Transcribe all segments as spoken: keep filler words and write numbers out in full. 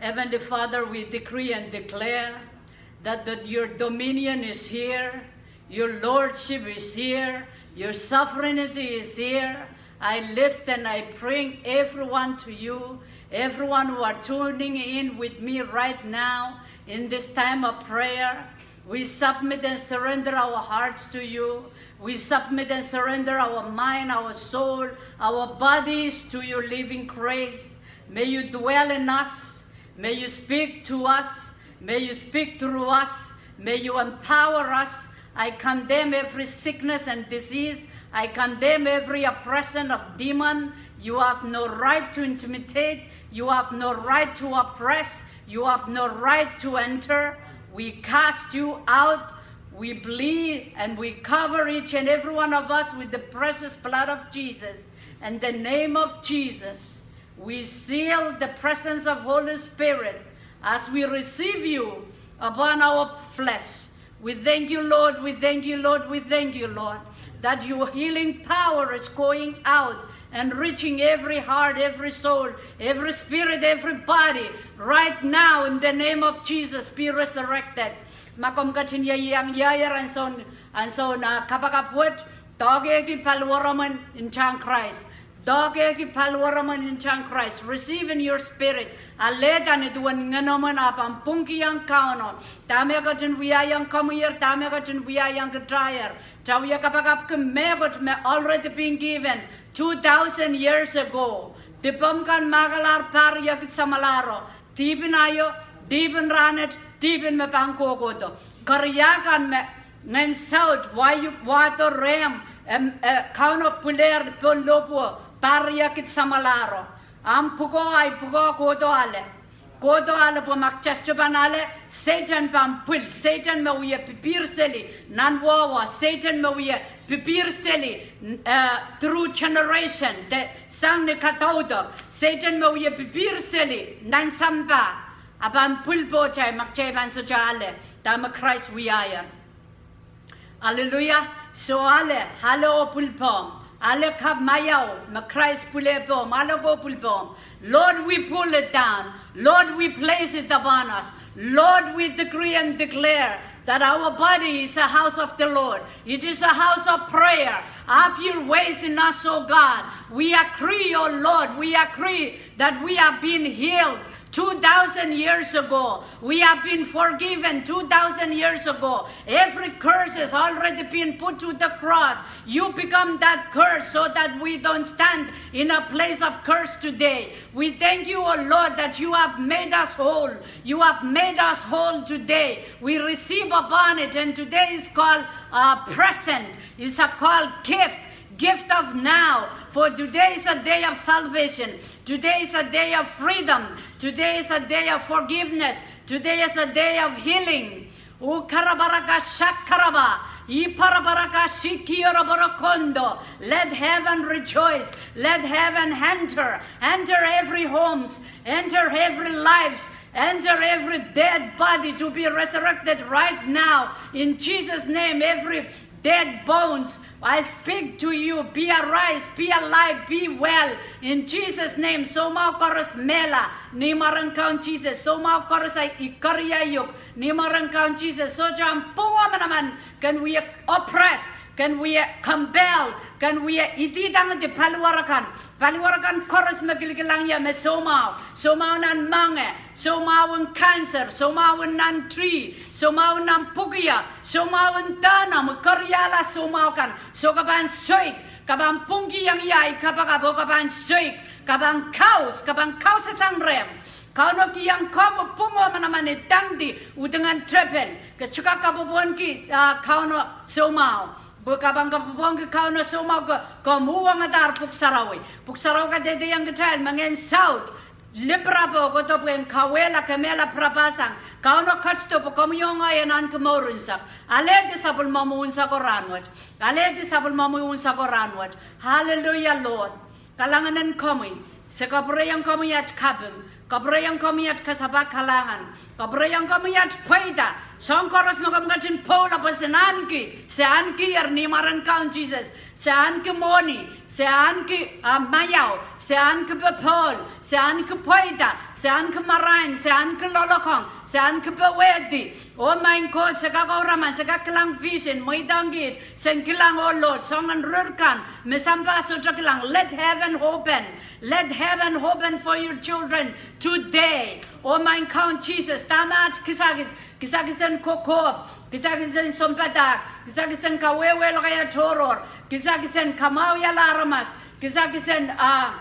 Heavenly Father, we decree and declare that, that your dominion is here, your lordship is here, your sovereignty is here. I lift and I bring everyone to you, everyone who are tuning in with me right now in this time of prayer. We submit and surrender our hearts to you. We submit and surrender our mind, our soul, our bodies to your living grace. May you dwell in us. May you speak to us. May you speak through us. May you empower us. I condemn every sickness and disease. I condemn every oppression of demon. You have no right to intimidate. You have no right to oppress. You have no right to enter. We cast you out. We bleed and we cover each and every one of us with the precious blood of Jesus. In the name of Jesus, we seal the presence of Holy Spirit as we receive you upon our flesh. We thank you, Lord. We thank you, Lord. We thank you, Lord, that your healing power is going out and reaching every heart, every soul, every spirit, every body right now in the name of Jesus. Be resurrected. Ma komw ketin ieiang ieier ansoun, ansoun ah kapakap wet, doahkehki paliwaromwen ntahn Krais. Doahkehki paliwaromwen ntahn Krais. Receive in your spirit. Alehda ni duwen ngenomwen, ahpw pwungkihong Kauno. Dahme ketin wiahiong komwier, dahme ketin wiahiong kitail. Kitail wia kapakapki mehkot me already been given two thousand years ago. Dipomw kan me kalahr pahr iekid samwalahro, dihpin aio, dihpin rahnwet, dihpin me pahn kohkohdo. Keria kan me ngehn saut, wahdo rehmw, em, eh, Kauno pwilehr pohn lohpwuo pahr iekid samwalahro. Ahmw pwukoa, ahi pwukoa kohdo ale. Kohdo ale pwe ma kitail sohte pahn ale, Sehdan pahn pwil. Sehdan me wie pipihr seli nan wehwe, Sehdan me wie pipihr seli, eh, through generation, de sang ni kadaudok, Sehdan me wie pipihr seli nan sampah, a pahn pwil pohtail ma kitail pahn sohte ale dahme Krais wiahier. Hallelujah. So ale, ale oh pwil pohmw. Ale kapw maiau me Krais pwil pohmw, ale oh pwil pohmw. Lord, we pull it down. Lord, we place it upon us. Lord, we decree and declare that our body is a house of the Lord. It is a house of prayer. Have your ways in us, O God. We agree, O Lord, we agree that we have been healed two thousand years ago. We have been forgiven two thousand years ago. Every curse has already been put to the cross. You become that curse so that we don't stand in a place of curse today. We thank you, O Lord, that you have made us whole. You have made us whole today. We receive upon it, and today is called a present. It's a called gift. Gift of now. For today is a day of salvation. Today is a day of freedom. Today is a day of forgiveness. Today is a day of healing. Ukarabaraka shakaraba, iparabaraka shikioroborokondo. Let heaven rejoice. Let heaven enter. Enter every homes. Enter every lives. Enter every dead body to be resurrected right now. In Jesus' name, every dead bones, I speak to you, be arise, be alive, be well. In Jesus' name, soumwahu koaros mehla ni mwaren Kaun Sises, soumwahu koaros ahi keriau ni mwaren Kaun Sises, sohte ahmw pwukoa manaman kin wie oppress, kin wie compel, kin wie ididangdi paliwar akan. Paliwar akan koaros me kilikilang ie me soumwahu, soumwahu nan moange, soumwahu en cancer, soumwahu en nan tree, soumwahu en nan pwukia, soumwahu en dahno, me keriaula soumwahu kan, soh ke pahn soik, ke pahn pwungkihong ie ahi kapakap oh ke pahn soik, ke pahn kaus, ke pahn kausasang rehmw. Kauno kihong komw pwukoa manaman idangdi, udingen tepel, ke sohte kak kapwopwonki, ah, Kauno soumwahu. Pwe ke pahn kapwopwonki Kauno soumwahu ke, komw uhwongadahr Pwuhk Sarawi. Pwuhk Sarawi kadehdehiong kitail me ngehn saut, lipirap oh kohdo pwehn kawehla, kemehla, pirapasang. Kauno ketido pwe komwi oh ngehi en ahneki mour unsek. Alehdi sapwellimomwi unseko rahnwet. Alehdi sapwellimomwi unseko rahnwet. Hallelujah, Lord. Kalahngan en komwi. Se kapwurehiong komwi at kaping. Kapwurehiong komwi at kasapahl kalahngan. Kapwurehiong komwi at pweida. Soahng koaros me komw ketin pwoula pwe se ahneki, se ahnekier ni mwaren Kaun Sises. Se ahneki mwohni, se ahneki, ah, maiau, se ahneki popohl, se ahneki pweida, se ahneki marain, se ahneki loalokong, se ahneki powehdi. Oh maing Koht, se kak ouraman, se kak kilang vision, mweidohng kiht, sen kilang, oh Lord, soangen rir kan me sampah sohte kilang. Let heaven open. Let heaven open for your children today. Oh maing Kaun Sises, dahme at kisakis, kisakisen kokohp, kisakisen sounpadahk, kisakisen kawehwe lokaia tohrohr, kisakisen kamwahwihala aramas, kisakisen, ah,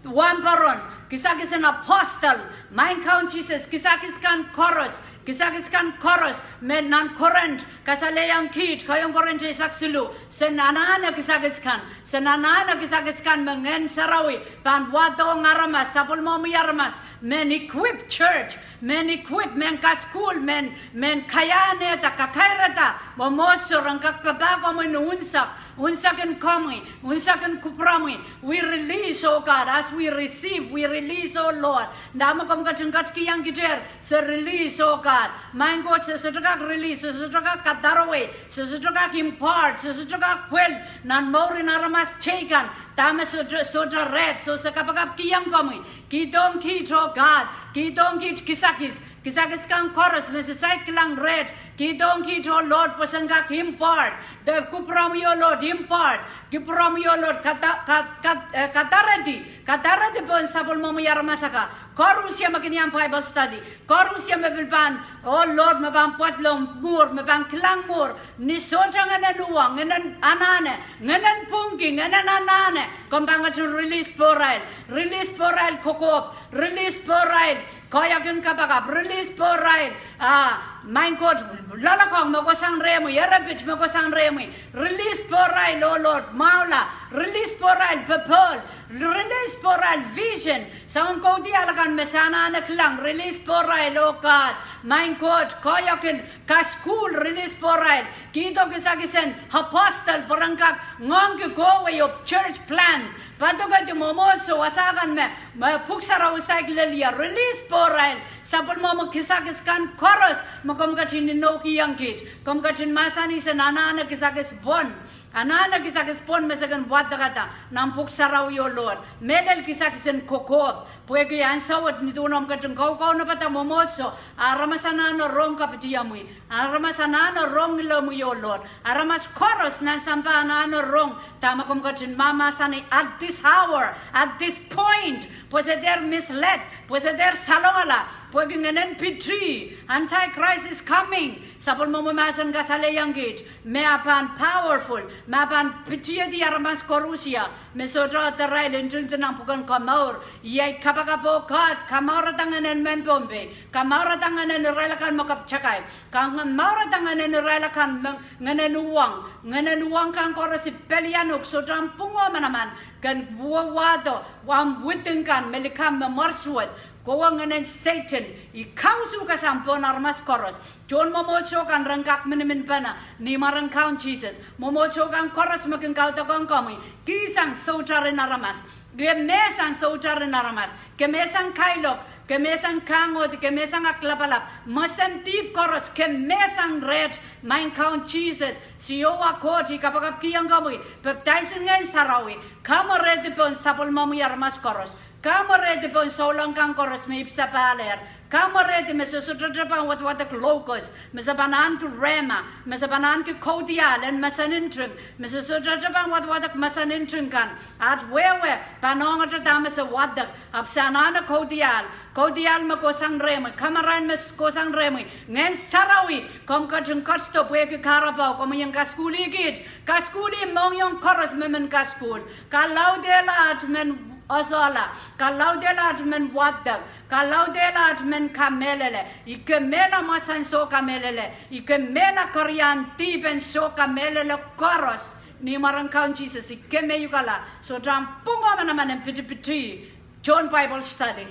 wahnpoaron, kisakisen apostle, maing Kaun Sises, kisakis kan koaros, kisakis kan koaros me nan Korint kasalehiong kiht, keieun Korint eisek siluh, sen anahne kisakis kan, sen anahne kisakis kan me Ngehn Sarawi pahn wahdohng aramas, sapwellimomwi aramas, mehn equip church, mehn equip, mehn kasukuhl, mehn, mehn kaiahnehda, kakairada mwomwohdiso ren kak papah komwi ni unsek, unsekin komwi, unsekin kupwuromwi. We release, oh God, as we receive, we release, oh Lord. Dahme komw ketin ketikihong kitail, se release, oh God. Maing Koht, se sohte kak release, se sohte kak kadarwei, se sohte kak impart, se sohte kak pwel nan mouren aramas teikan dahme sohte, sohte reht. So se kapakapkihong komwi, kihdohng kiht, oh God, kihdohng kiht kisakis, kisakis kan koaros me se saik kilang reht, kihdohng kiht, oh Lord, pwe sen kak impart, de kupwuromwi, oh Lord, impart, kupwuromwi, oh Lord, kada-, ka-, ka-, eh, kadaredi, kadaredi pohn sapwellimomwi aramas akan, koarusie me kin iang Bible study, koarusie me pil pahn, oh Lord, me pahn pwoatlong mwuhr, me pahn kilang mwuhr, ni sohte ngehnen uhwong, ngehnen anahne, ngehnen pwungki, ngehnen anahne, komw pahn ketin release pohrail, release pohrail kokohp, release pohrail koahiek en kapakap, release pohrail, ah, maing Koht, loalokong me kohsang rehmwi, eripit me kohsang rehmwi, release pohrail, oh Lord, mwahula, release pohrail popohl, release pohrail vision, soangen kaudiahl akan me se anahne kilang, release pohrail, oh God, maing Koht, koahiek en kasukuhl, release pohrail, kihdo kisakisen apostle pwe ren kak ngoangki kohwei oh church plant, padokedi mwomwohdiso wasa kan me, me Pwuhk Sarawi saik lel ie, release pohrail, sapwellimomwi kisakis kan koaros me komw ketin inoukihong kiht, komw ketin mahsanih sen anahne kisakis pwon, anahne kisakis pwon me se kin wadekada nan Pwuhk Sarawi, oh Lord, mehlel kisakisen kokohp, pwehki ansou wet ni duwen omw ketin kaukaunopada mwomwohdiso, aramas anahne rong kapitiomwi, aramas anahne rong ngilemwi, oh Lord, aramas koaros nan sampah anahne rong dahme komw ketin mahmahsanih at this hour, at this point, pwe se dehr misled, pwe se dehr salongala, pwehki ngehnen piti, Antichrist is coming, sapwellimomwi mahsen kasalehiong kiht, me e pahn powerful, me e pahn pitihedi aramas koarusie me sohte otarail ntingdi nan pwuken komour. Iei kapakap, oh God, kamourada ngehnen mehn Pohnpei, kamourada ngehnen irail akan me keptakai, kamourada ngehnen irail akan me ngehnen uhwong, ngehnen uhwong kan koaros I pelian uhk, sohte ahmw pwung oh manaman ken wawahdo, wahn widing kan me likamw me mwersuwed, kowe ngehnen Sehdan, I kausuhkasang pohn aramas koaros, tohn mwomwohdiso kan ren kak miniminpene ni mwaren Kaun Sises, mwomwohdiso kan koaros me kin kaudokiong komwi, kihsang soutaren aramas, kemehsang soutaren aramas, kemehsang kailok, kemehsang kangohdi, kemehsang aklapalap, mwesen dihp koaros, kemehsang reht, maing Kaun Sises, Siohwa Koht, I kapakapkihong komwi papidaisin Ngehn Sarawi, kamwerehdi pohn sapwellimomwi aramas koaros, kamwerehdi pohn souleng kan koaros me ipwsapahlehr, kamwerehdi me se sohte pahn wadwadek locust, me se pahn ahneki rhema, me se pahn ahneki kaudiahl en mesen nting, me se sohte pahn wadwadek mesen nting kan, at wehwe pahn ongete dahme se wadek, ahpw se anahne kaudiahl, kaudiahl me kohsang rehmwi, kamarain me kohsang rehmwi, Ngehn Sarawi, komw ketin ketido pwehki kahrepe, komwi en kasukuhlih kiht, kasukuhlih mohngiong koaros me men kasukuhl, kalaudehla at men esehla, kalaudehla at men wadek, kalaudehla at men kamehlele, I kemehla mwahsang soh kamehlele, I kemehla kerian dihp en soh kamehlele koaros, ni mwaren Kaun Sises I kemehukala, sohte ahmw pwung oh manaman en pitipiti, tohn Bible study,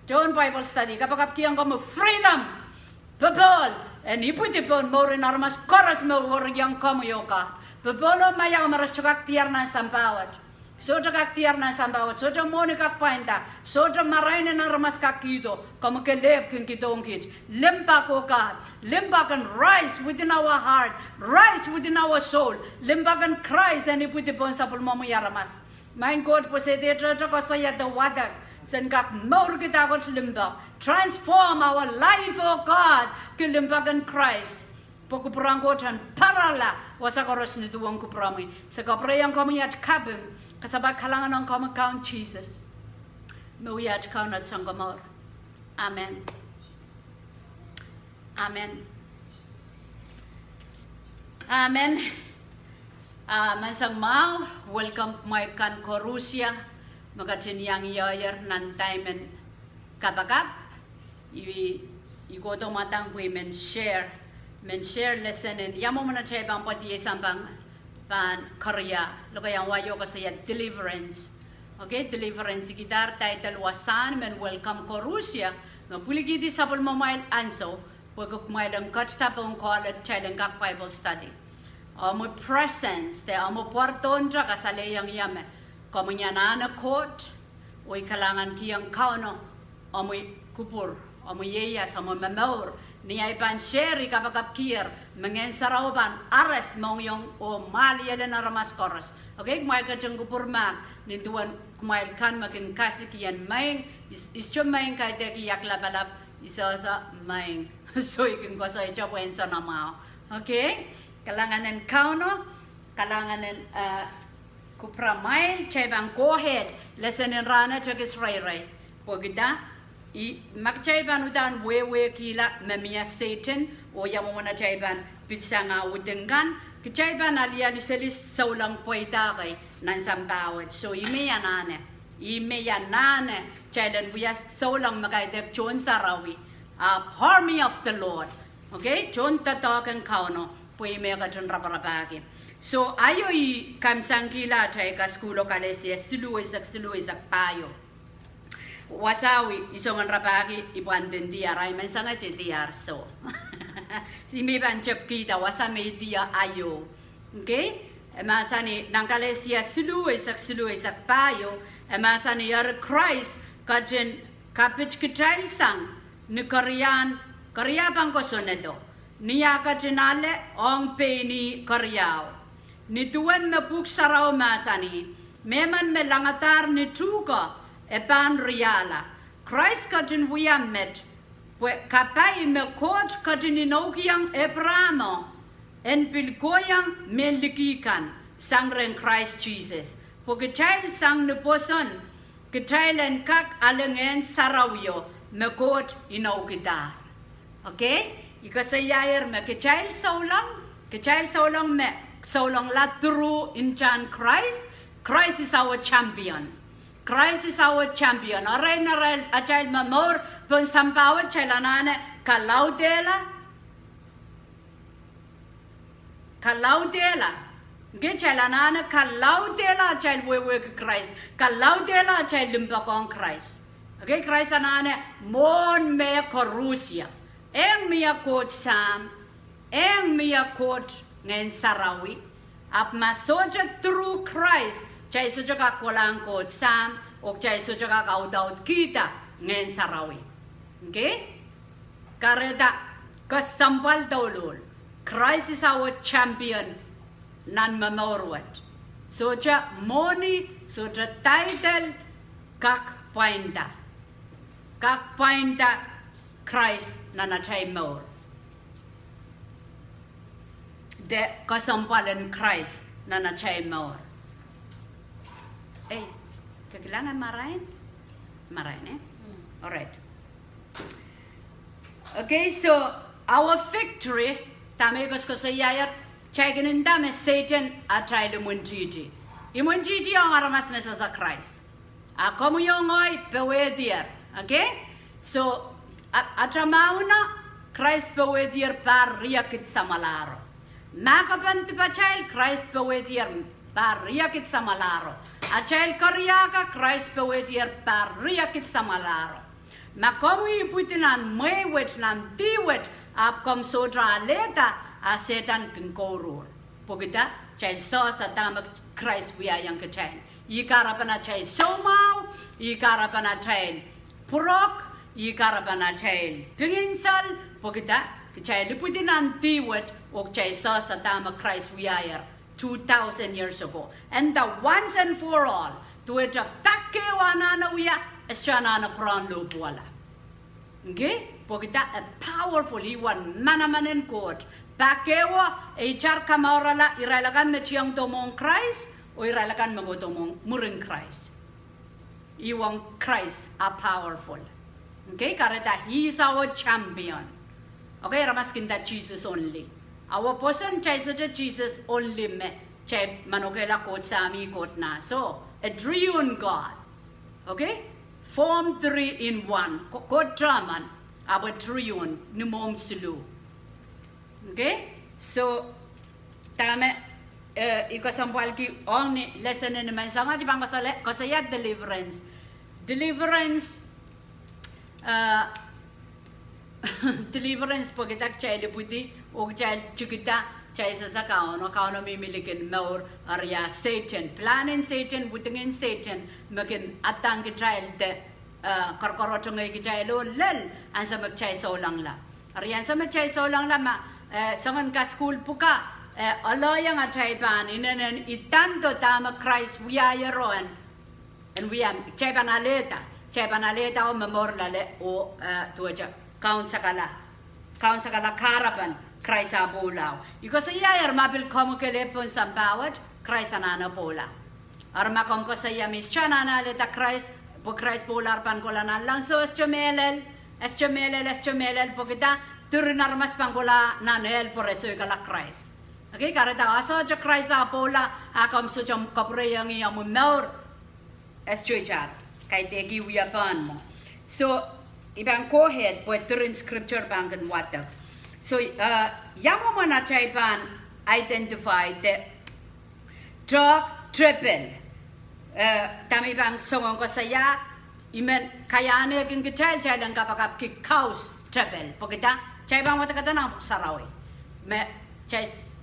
tohn Bible study, kapakapkihong komwi freedom, popohl en ipwidi pohn mouren aramas koaros me werihong komwi oh God, popohl oh maiau me re sohte kak diar nan sampah wet. Sohte kak diar nan sampah wet, sohte mwohni kak pwainda, sohte marain en aramas kak kihdo, komwi kelehpw kin kihdohng kiht. Limpoak, oh God, limpoak en rise within our heart, rise within our soul. Limpoak en Krais en ipwidi pohn sapwellimomwi aramas. Maing Koht, pwe se de tohto koasoia de wadek, sen kak mourkihda Koht limpoak. Transform our life, oh God, ki limpoak en Krais. Pwe kupwur en Koht en parala wasa koaros ni duwen kupwuromwi. Se kapwurehiong komwi at kaping, kasapahl kalahngan ong komwi Kaun Sises. Me wia at Kaun oh Sounkomour. Amen. Amen. Amen. Ah, menseng mwahu, welcome kumwail kan koaros me ketin iang ieier nan time en kapakap. I, I kohdo mwadang pwe I men share, men share lesson en ia mwomwen atail pahn pwoadiei sampah pahn koaros. Lokaiahn wai o koasoia deliverance. Okay, deliverance. I kihdahr title wasahn men welcome koaros me pwilikihdi sapwellimomwail ansou, pwe kumwail en ketido pohn college, kitail en kak Bible study. Omwi presence, de omwi pwarodohng, kasalehiong ie me komwi anahne Koht, oh I kalahngankihong Kauno omwi kupwur, omwi ieias, omwi momour. Ni ahi pahn share, I kapakapkier me Ngehn Sarawi pahn ares mohngiong oh mwahliel en aramas koaros. Okay, kumwail ketin kupwur mahk, nin duwen kumwail kan me kin kasik ien maing, is, is sohte maing kaidehk I aklapalap, I sohte maing. So I kin koasoia pwe en soanamwahu. Okay, kalahngan en Kauno, kalahngan en, eh, kupwuramwail, kitail pahn go ahead, lesson en rahn wet ekis reirei. Pwehki dah, I, ma kitail pahn uhdahn wehwehkihla me mie Sehdan, oh ia mwomwen atail pahn pitsang ah wuding kan, kitail pahn alialu seli souleng pweida kei nan sampah wet. So I men anahne, I men anahne, kitail en wia souleng me kaidehk tohn sarawi, ah, army of the Lord. Okay, tohn doadoahk en Kauno, pwe I men ketin raparapahki. So aio I kamsangkihla atail kasukuhlo Kalesia siluh eisek siluh eisek pahieu. Wasao I soangen rapahki I pahn nda diar, I men sangete diar so. I men pahn tepkihda wasa me I diar aio. Okay? E mahsanih nan Kalesia siluh eisek siluh eisek pahieu, e mahsanih eri Krais ketin kapit kitail sang ni keriahn, keria pahn kosonnedo, ni ah ketin ale ong pein ih keriau. Ni duwen me Pwuhk Sarawi mahsanih, mehmen me langadahr ni tuhke, e pahn riahla. Krais ketin wia met, pwe kapai me Koht ketin inoukiong Eiprahamo, en pil kohiong mehn liki kan sang rehn Krais Sises. Pwe kitail sang ni pwoson, kitail en kak ale Ngehn Sarawio me Koht inoukidahr. Okay? I koasoiaier me kitail souleng, kitail souleng me soulengla through intahn Krais. Christ is our champion. Christ is our champion. Erein, erein atail momour pohn sampah wet kitail anahne kalaudehla. Kalaudehla. Nge kitail anahne kalaudehla atail wehwehki Krais. Kalaudehla atail limpoakohng Krais. Okay, Krais anahne mwohn mehkoaros. Eng mie Koht Sahm, eng mie Koht Ngehn Sarawi. Ahpw ma sohte through Krais, kitail sohte kak kohlahng Koht Sahm, oh kitail sohte kak audaudkihda Ngehn Sarawi. Okay? Kahrehda kesempwal douluhl. Christ is our champion nan momour wet. Sohte mwohni, sohte title kak pwainda, kak pwainda Krais nan atail mour, de kesempwal en Krais nan atail mour. Ei, ke kilang e marain? Marain, eh? All right. Okay, so our victory, dahme I koasokoasoiaier, kitail kin nda me Sehdan atail imwintihti. Imwintihti ong aramas me sehse Krais. A komwi oh ngehi powehdier. Okay? So, a, atail mahweno, Krais powehdier pahr riekid samwalahro. Ma ke pahn dipatail, Krais powehdier pahr riekid samwalahro. Atail keriahka, Krais powehdier pahr riekid samwalahro. Ma komwi ipwidi nan mwehi wet, nan dih wet, ahpw komw sohte alehda, a Sehdan kin kouruhr. Pwehki dah? Kitail sehse dahme Krais wiahiong kitail. Ih kahrepen atail soumwahu, ih kahrepen atail pwurok, ih kahrepen atail pinginsel, pwehki kitail ipwidi nan dih wet oh kitail sehse dahme Krais wiahier two thousand years ago. And the once and for all, duwehte pak ehu anahne wia, e sohte anahne pwurehng lohpwuwala. Okay? Pwehki e powerful, ih wen manaman en Koht. Pak ehu, e itar kamourala irail akan me tiongdo mwohn Krais, oh irail akan me kohdo mwohn mwurin Krais. Ih wen Krais a powerful. Okay, kahrehda he is our champion. Okay, aramas kin nda Jesus only. Awa pwoson kitail sohte Jesus only me kitail manokehla Koht Sahmo, Koht Nah. So, a triune God. Okay? Form three in one. Ko-, Koht Tamana, ahpw triune, ni mwohmw siluh. Okay? So, dahme, eh, I kesempwalki ong ni lesson en imenseng wet I pahn koasoia, koasoia deliverance. Deliverance, eh, deliverance pwehki kitail ipwidi, oh kitail tikida, kitail sehse Kauno, Kauno mihmi likin mour, eri a Sehdan, plan en Sehdan, widingen Sehdan, me kin attack kitail de, eh, koaros koaros tungoal kitail oh lel, ansou me kitail soulengla. Eri ansou me kitail soulengla ma, eh, soangen kasukuhl pwuka, eh, aloiong atail pahn inenen idando dahme Krais wiahiero en, en wia, kitail pahn alehda, kitail pahn alehda oh momour loale oh, eh, duwehte kaun sakala, kaun sakala kahrepen Krais a pwoula. I koasoiaier ma pil komw kelehpw pohn sampah wet, Krais anahne pwoula. Eri ma komw koasoia me I sohte anahne alehda Krais, pwe Krais pwoula, re pahn kohla nanleng, so e sohte mehlel, e sohte mehlel, e sohte mehlel, pwehki diren aramas pahn kohla nan ehl pwe re soikala Krais. Okay, kahrehda a sohte Krais a pwoula, a komw sohte kapwurehiong ih omw mour, e sohte itar, kaidehk wia pahn mwo. So, I pahn go ahead, pwe diren scripture pahn kin wadek. So, eh, ia mwomwen atail pahn identify de doadoahk tepil. Eh, dahme I pahn songen koasoia, I men kaiahnehkin kitail, kitail en kapakapki kaus tepil. Pwehki kitail pahn wadekada nan Pwuhk Sarawi. Me, kitail s-,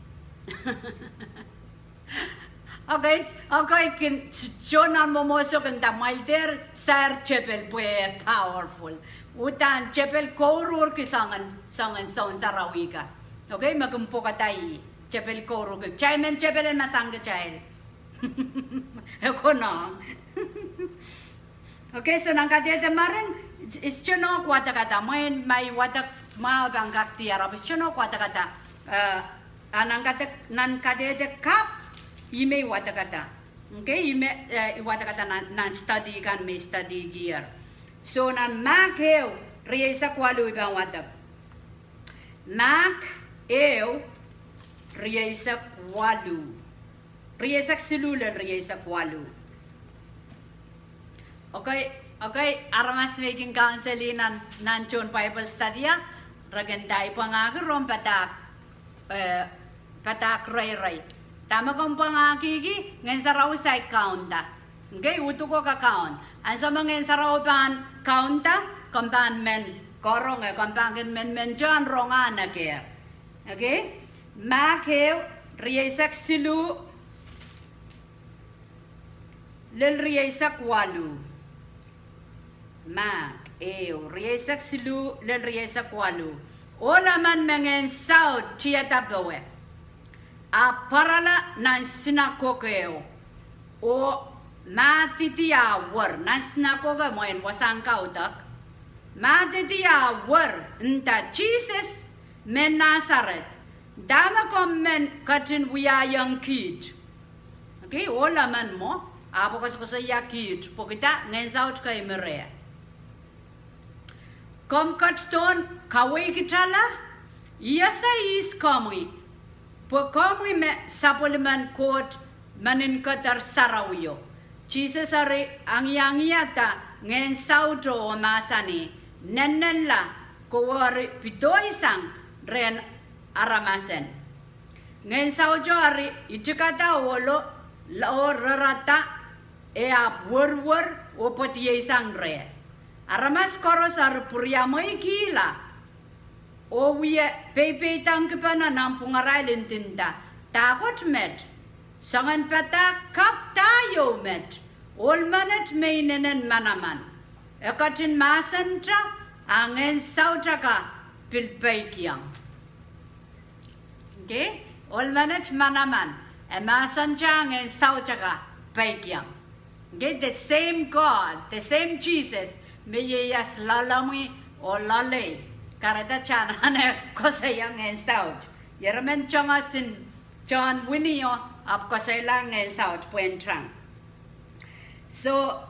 okay, okay, kin s-, soh nan mwomwohdiso kin nda mwail dehr sair tepil pwe powerful. Uhdahn tepil kouruhrki soangen, soangen Sounsarawih ka. Okay, me kin pwokada ih. Tepil kouruhrki. Kitail men tepil en masak kitail. E konehng. Okay, so nan kadehde marain, I sohte nohk wadekada, mwein ma I wadek mwahu pahn kak diar, ahpw I sohte nohk wadekada, eh, a nan kade-, nan kadehde kapw, ih me I wadekada. Okay, ih me, eh, I wadekada nan, nan study kan me I study-kier. So nan Mark ehu, rieisek waluh I pahn wadek. Mark ehu, rieisek waluh. Rieisek siluh lel rieisek waluh. Okay, okay, aramas me I kin counsel nan, nan tohn Bible study a, re kin nda I pwangahki rong padahk, eh, padahk reirei. Dahme komw pwangahkihki, Ngehn Sarawi saik kaunda. Okay, uduk o kakaun. Ansou me Ngehn Sarawi pahn kaunda, komw pahn men karonge, komw pahn kin men, men tohn rong a nekehr. Okay? Mark ehu, rieisek siluh lel rieisek waluh. Mark ehu, rieisek siluh lel rieisek waluh. Ohl emen me ngehn saut tiada powe, ahpw pwarala nan sinakok ehu, oh mahdidia wer, nan sinakok e mwein wasahn kaudok, mahdidia wer, nda, Sises mehn Nasaret, dahme komw men ketin wiahiong kiht? Okay, ohl emen mwo, ahpw koasokoasoia kiht, pwehki ngehn saut kei mi reh. Komw ketidohn kaweikitala? I ese ihs komwi, pwe komwi me sapwellimen Koht Meninkeder Sarawio. Sises eri angiangihada ngehn sauto oh mahsanih, Nennenla, kowe eri pidoisang rehn aramasen. Ngehn sauto eri itikada ohlo, oh rerada, e ahpw werwer oh pwedieisang reh. Aramas koaros eri pwuriamweikihla oh wie peipeidengkipene nanpwungarail, ndinda, Dahkot met? Soangen padahk kapw da ieu met? Ohl menet me inenen manaman. E ketin mahsente, a ngehn saut akan pil peikiong. Okay? Ohl menet manaman. E mahsente, a ngehn saut akan peikiong. Okay? The same God, the same Jesus, me ieias loalomwi oh loalei. Kahrehda kitail anahne koasoia ngehn saut. Ieremen tongosin tohn winio, ahpw koasoila ngehn saut pwehn tang. So,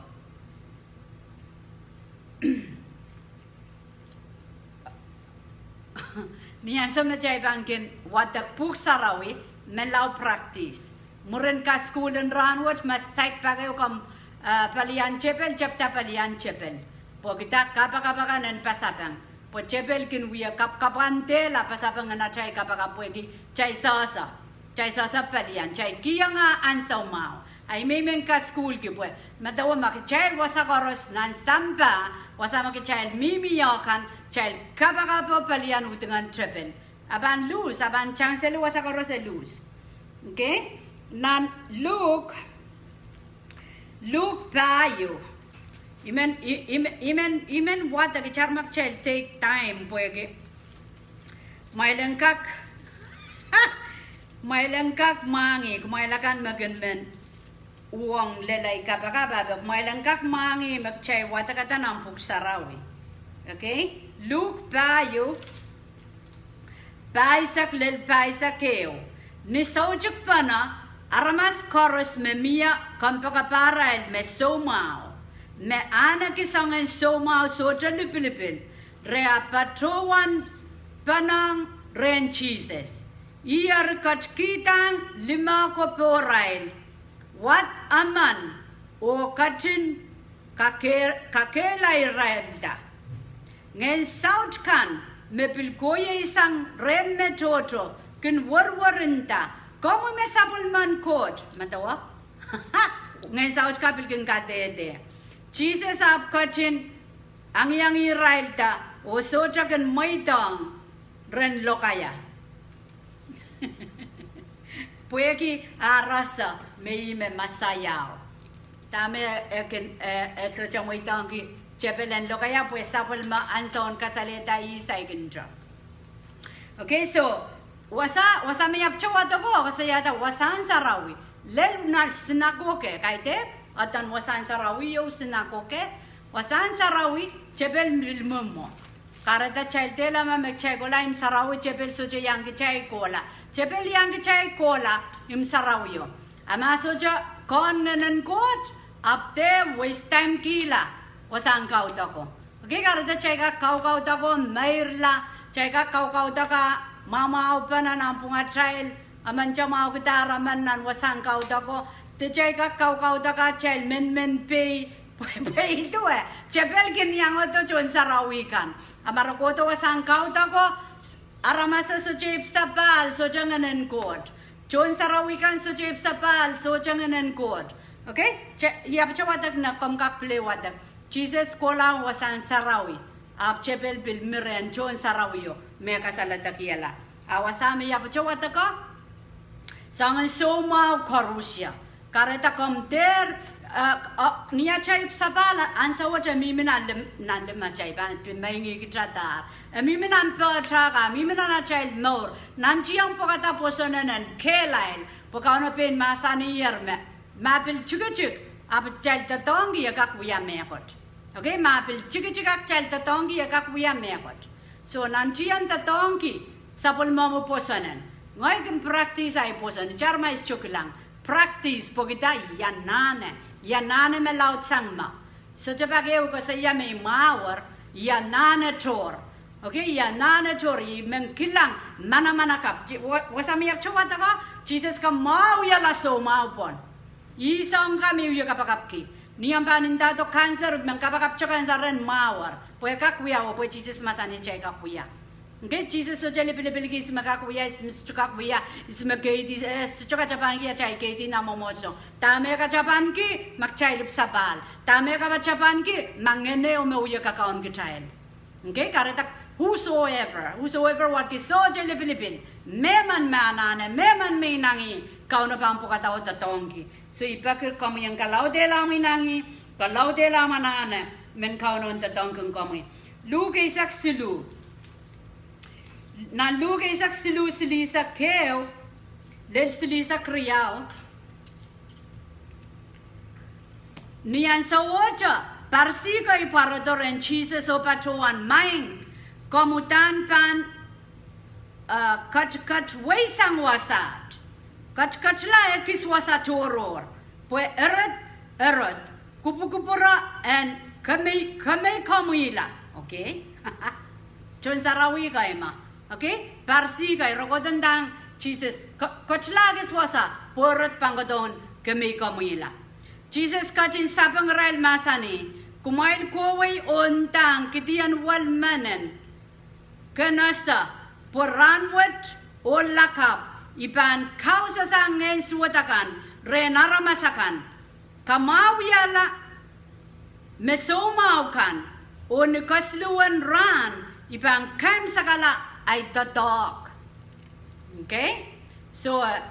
ni ansou me kitail pahn kin wadek Pwuhk Sarawi, menlau practice. Mwurin kasukuhl en rahnwet, ma saik pak ehu komw, eh, pelian tepel, tepda pelian tepel. Pwehki dah, kapakap akan en pasapeng. Pwe tepel kin wie kapakap, en dehr la pasapeng en atail kapakap pwehki kitail sohsoh. Kitail sohsoh pelian, kitail kihong ansou mwahu. A I men men kasukuhlki pwe medewe ma kitail wasa koaros nan sampah, wasa me kitail mihmi kan, kitail kapakap oh pelian udingen tepel, a pahn lose, a pahn tangseli, wasa koaros e lose. Okay? Nan Luk, Luk pahieu. I men, I, I men, I men, I men wadek, kitail ma kitail take time pwehki kumwail en kak, kumwail en kak mwahngih, kumwail akan me kin men uhwong lel ei kapakap, ahpw kumwail en kak mwahngih me kitail wadekada nan Pwuhk Sarawi. Okay? Luk pahieu, pahisek lel pahisek ehu. Ni soutik pene, aramas koaros me mie kompoakeparail me soumwahu, me ahneki soangen soumwahu sohte lipilipil, re ahpw patohwan pene rehn Sises. Ih eri ketikihda limehko pohrail, wad emen, oh ketin kake-, kakehlairailda. Ngehn saut kan me pil kohieng sang rehn me tohto kin werwer nda, Komwi me sapwellimen Koht, medewe. Ngehn saut kan pil kin kadehde. Sises ahpw ketin angiangihirailda oh sohte kin mweidohng ren lokaia. Pwehki ah raso me ih me Mesaiao. Dahme e kin, e, e sohte mweidohngki tepel en lokaia? Pwe sapwellime ansoun kasalehda ih saikinte. Okay, so, wasa, wasa me I ahpwte wadeko, koasoiahda wasahn sarawi. Lel nan sinakoke, kaidehn, adan wasahn sarawi iou sinakoke, wasahn sarawi, tepel pil mwomwo. Kahrehda kitail dehr leme me kitail kohla, imw sarawi, tepel sohte iang kitail kohla. Tepel iang kitail kohla, imw sarawio. A ma sohte kohn Ngehnen Koht, ahpw dehr waste time kihla wasahn kaudoko. Okay, kahrehda kitail kak kaukaudoko meirla, kitail kak kaukaudoko mwamwahupene nan pwungatail, emen te mwahukidahr emen nan wasahn kaudoko, de kitail kak kaukaudoko kitail menmen pei, pwe, pwe ih duwe, tepel kin iangodo tohn sarawi kan. A ma re kohdo wasahn kaudoko, aramas sohte ipwsapahl, sohte Ngehnen Koht. Tohn sarawi kan sohte ipwsapahl, sohte Ngehnen Koht. Okay? Kitail, I ahpwte wadek, ni komw kak pil wadek. Sises kohla wasahn sarawi, ahpw tepel pil mi rehn tohn sarawio me kasalehdakihala. A wasa me I ahpwte wadeko, soangen soumwahu koarusie. Kahrehda komw dehr, eh, eh, ni atail ipwsapahl, ansou wet e mihmi nan lim-, nan limatail, pahn pil mengihkitadahr. E mihmi nan pehtail, mihmi nan atail mour. Nantihong pwekada pwosonen en kehlail, pwe Kauno pein mahsaniher me, ma pil tikitik, ahpw kitail doadoahngki e kak wia mehkot. Okay, ma pil tikitik ahpw kitail doadoahngki e kak wia mehkot. So, nantihong doadoahngki sapwellimomwi pwosonen. Ngehi kin practice ahi pwoson, itar ma I sohte kilang. Practice, pwehki dah? I anahne. I anahne me laudsang ma. Sohte pak ehu koasoia me I mwahuer, I anahne tohr. Okay, I anahne tohr, I men kilang manaman kapw. Ti-, wa-, wasa me I ahpwte wadeko, Sises kamwahwihala soumwahu pwon. Ih soahng ka me I wie kapakapki. Ni omw pahn ndahdo cancer, men kapakapte cancer en mwahuer. Pwe kak wia, oh pwe Sises mahsanih kitail kak wia. Okay, Sises sohte lipilipilki ihs me kak wia, ihs me sohte kak wia, ihs me keidi, eh, sohte katapanki atail keidi nan mwomwohdiso. Dahme katapanki? Ma kitail ipwsapahl. Dahme katapanki? Ma Ngehno me wie kakaun kitail. Okay, kahrehda whosoever, whosoever wadki, sohte lipilipil. Mehmen me anahne, mehmen me inangih, Kauno pahn pwukadahr doadoahngki. So I peki komwi en kalaudehla mwein, kalaudehla mwein anahne, men Kauno en doadoahngkin komwi. Luk eisek siluh. Nan Luk eisek siluh, silihsek ehu lel silihsek riau. Ni ansowohte, Parisi kei pwarodo rehn Sises oh patohwan, Maing, komw uhdahn pahn, eh, ketiket weisang wasaht. Ketiketla ekis wasa tohrohr. Pwe ered, ered, kupwukupwure en kemei, kemeikomwihla. Okay? Tohn sarawi kei ma. Okay? Parisi kei, re kohdo ndahng Sises, ke-, ketila ekis wasa, pwe ered pahn kohdo kemeikomwihla. Sises ketin sapeng irail, mahsanih, Kumwail kohwei oh ndahng kidien wel menen, Ken ese, pwe rahnwet oh lakapw I pahn kausasang ngehn suwed akan rehn aramas akan, kamwahwihala me soumwahu kan, oh ni kesiluhwen rahn I pahn kaimwisekala ahi doadoahk. Okay? So, eh,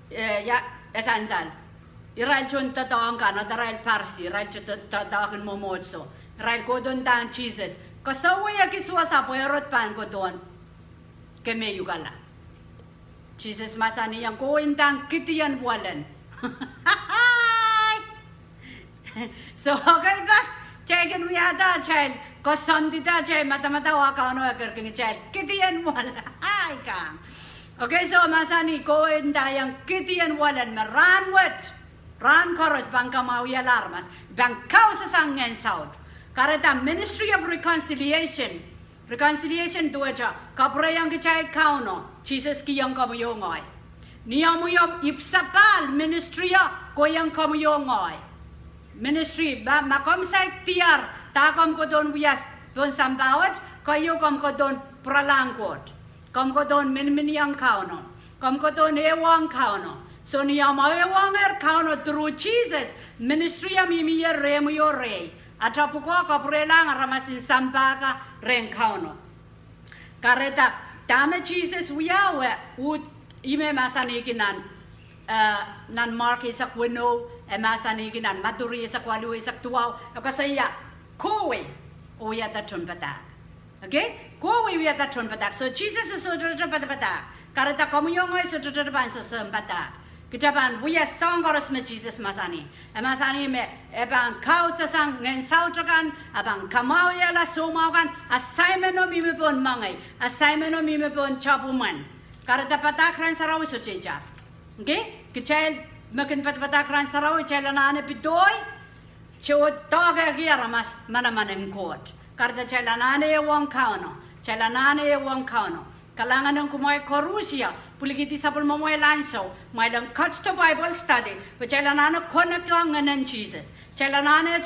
eh, ia, e sansal. Irail tohn doadoahk kan, irail Parisi, irail tohn doadoahk en mwomwohdiso. Irail kohdo ndahng Sises, Koasoai ekis wasa pwe ered pahn kohdo kemeiukala. Sises mahsanihong, Kohwei ndahng kidien welen. So, okay, but kitail kin wiahda atail, koasoandida atail madamadau, a Kauno e kin kihong kitail kidien welen. Ai kan. Okay, so mahsanih, kohwei ndahng kidien welen me rahnwet, rahn koaros pahn kamwahwihala aramas, pahn kausasang ngehn saut. Kahrehda ministry of reconciliation. Reconciliation duwehte kapwurehiong kitail Kauno, Sises kihong komwi oh ngehi. Ni omwi omw ipwsapahl ministry o kohiong komwi oh ngehi. Ministry, ma, ma komw saik diar, dah komw kohdo wia pohn sampah wet, keieu komw kohdo pwuralahng Koht. Komw kohdo miniminiong Kauno. Komw kohdo ehuong Kauno. So ni omw ehuongehr Kauno through Sises, ministry o mihmi ie rehmwi oh rehi. Ata pwukoa kapwurelahng aramas en sampah ka rehn Kauno. Kahrehda dahme Sises wiawi, uh, ih me mahsanihki nan, eh, nan Mark eisek weneu, e mahsanihki nan Madiu eisek waluh, eisek duwau, e koasoia, Kohwei oh wiahda tohnpadahk. Okay? Kohwei wiahda tohnpadahk. So Sises e sohte padahpadahk. Kahrehda komwi oh ngehi sohte pahn sohsohn padahk. Kitail pahn wia soahng koaros me Sises mahsanih. E mahsanih me e pahn kausasang ngehn saut akan, e pahn kamwahwihala soumwahu kan, assignment o mihmi pohn moangei, assignment o mihmi pohn sapwomwen. Kahrehda padahk rahn sarawi sohte itar. Okay? Kitail me kin padapadahk rahn sarawi, kitail anahne pedoi, kitail doahkehki aramas manaman en Koht. Kahrehda kitail anahne ehuong Kauno, kitail anahne ehuong Kauno. Kalahngan en kumwail koarusie, pwilikihdi sapwellimamwail ansou, kumwail en ketido Bible study, pwe kitail anahne connect ong Ngehnen Sises. Kitail anahne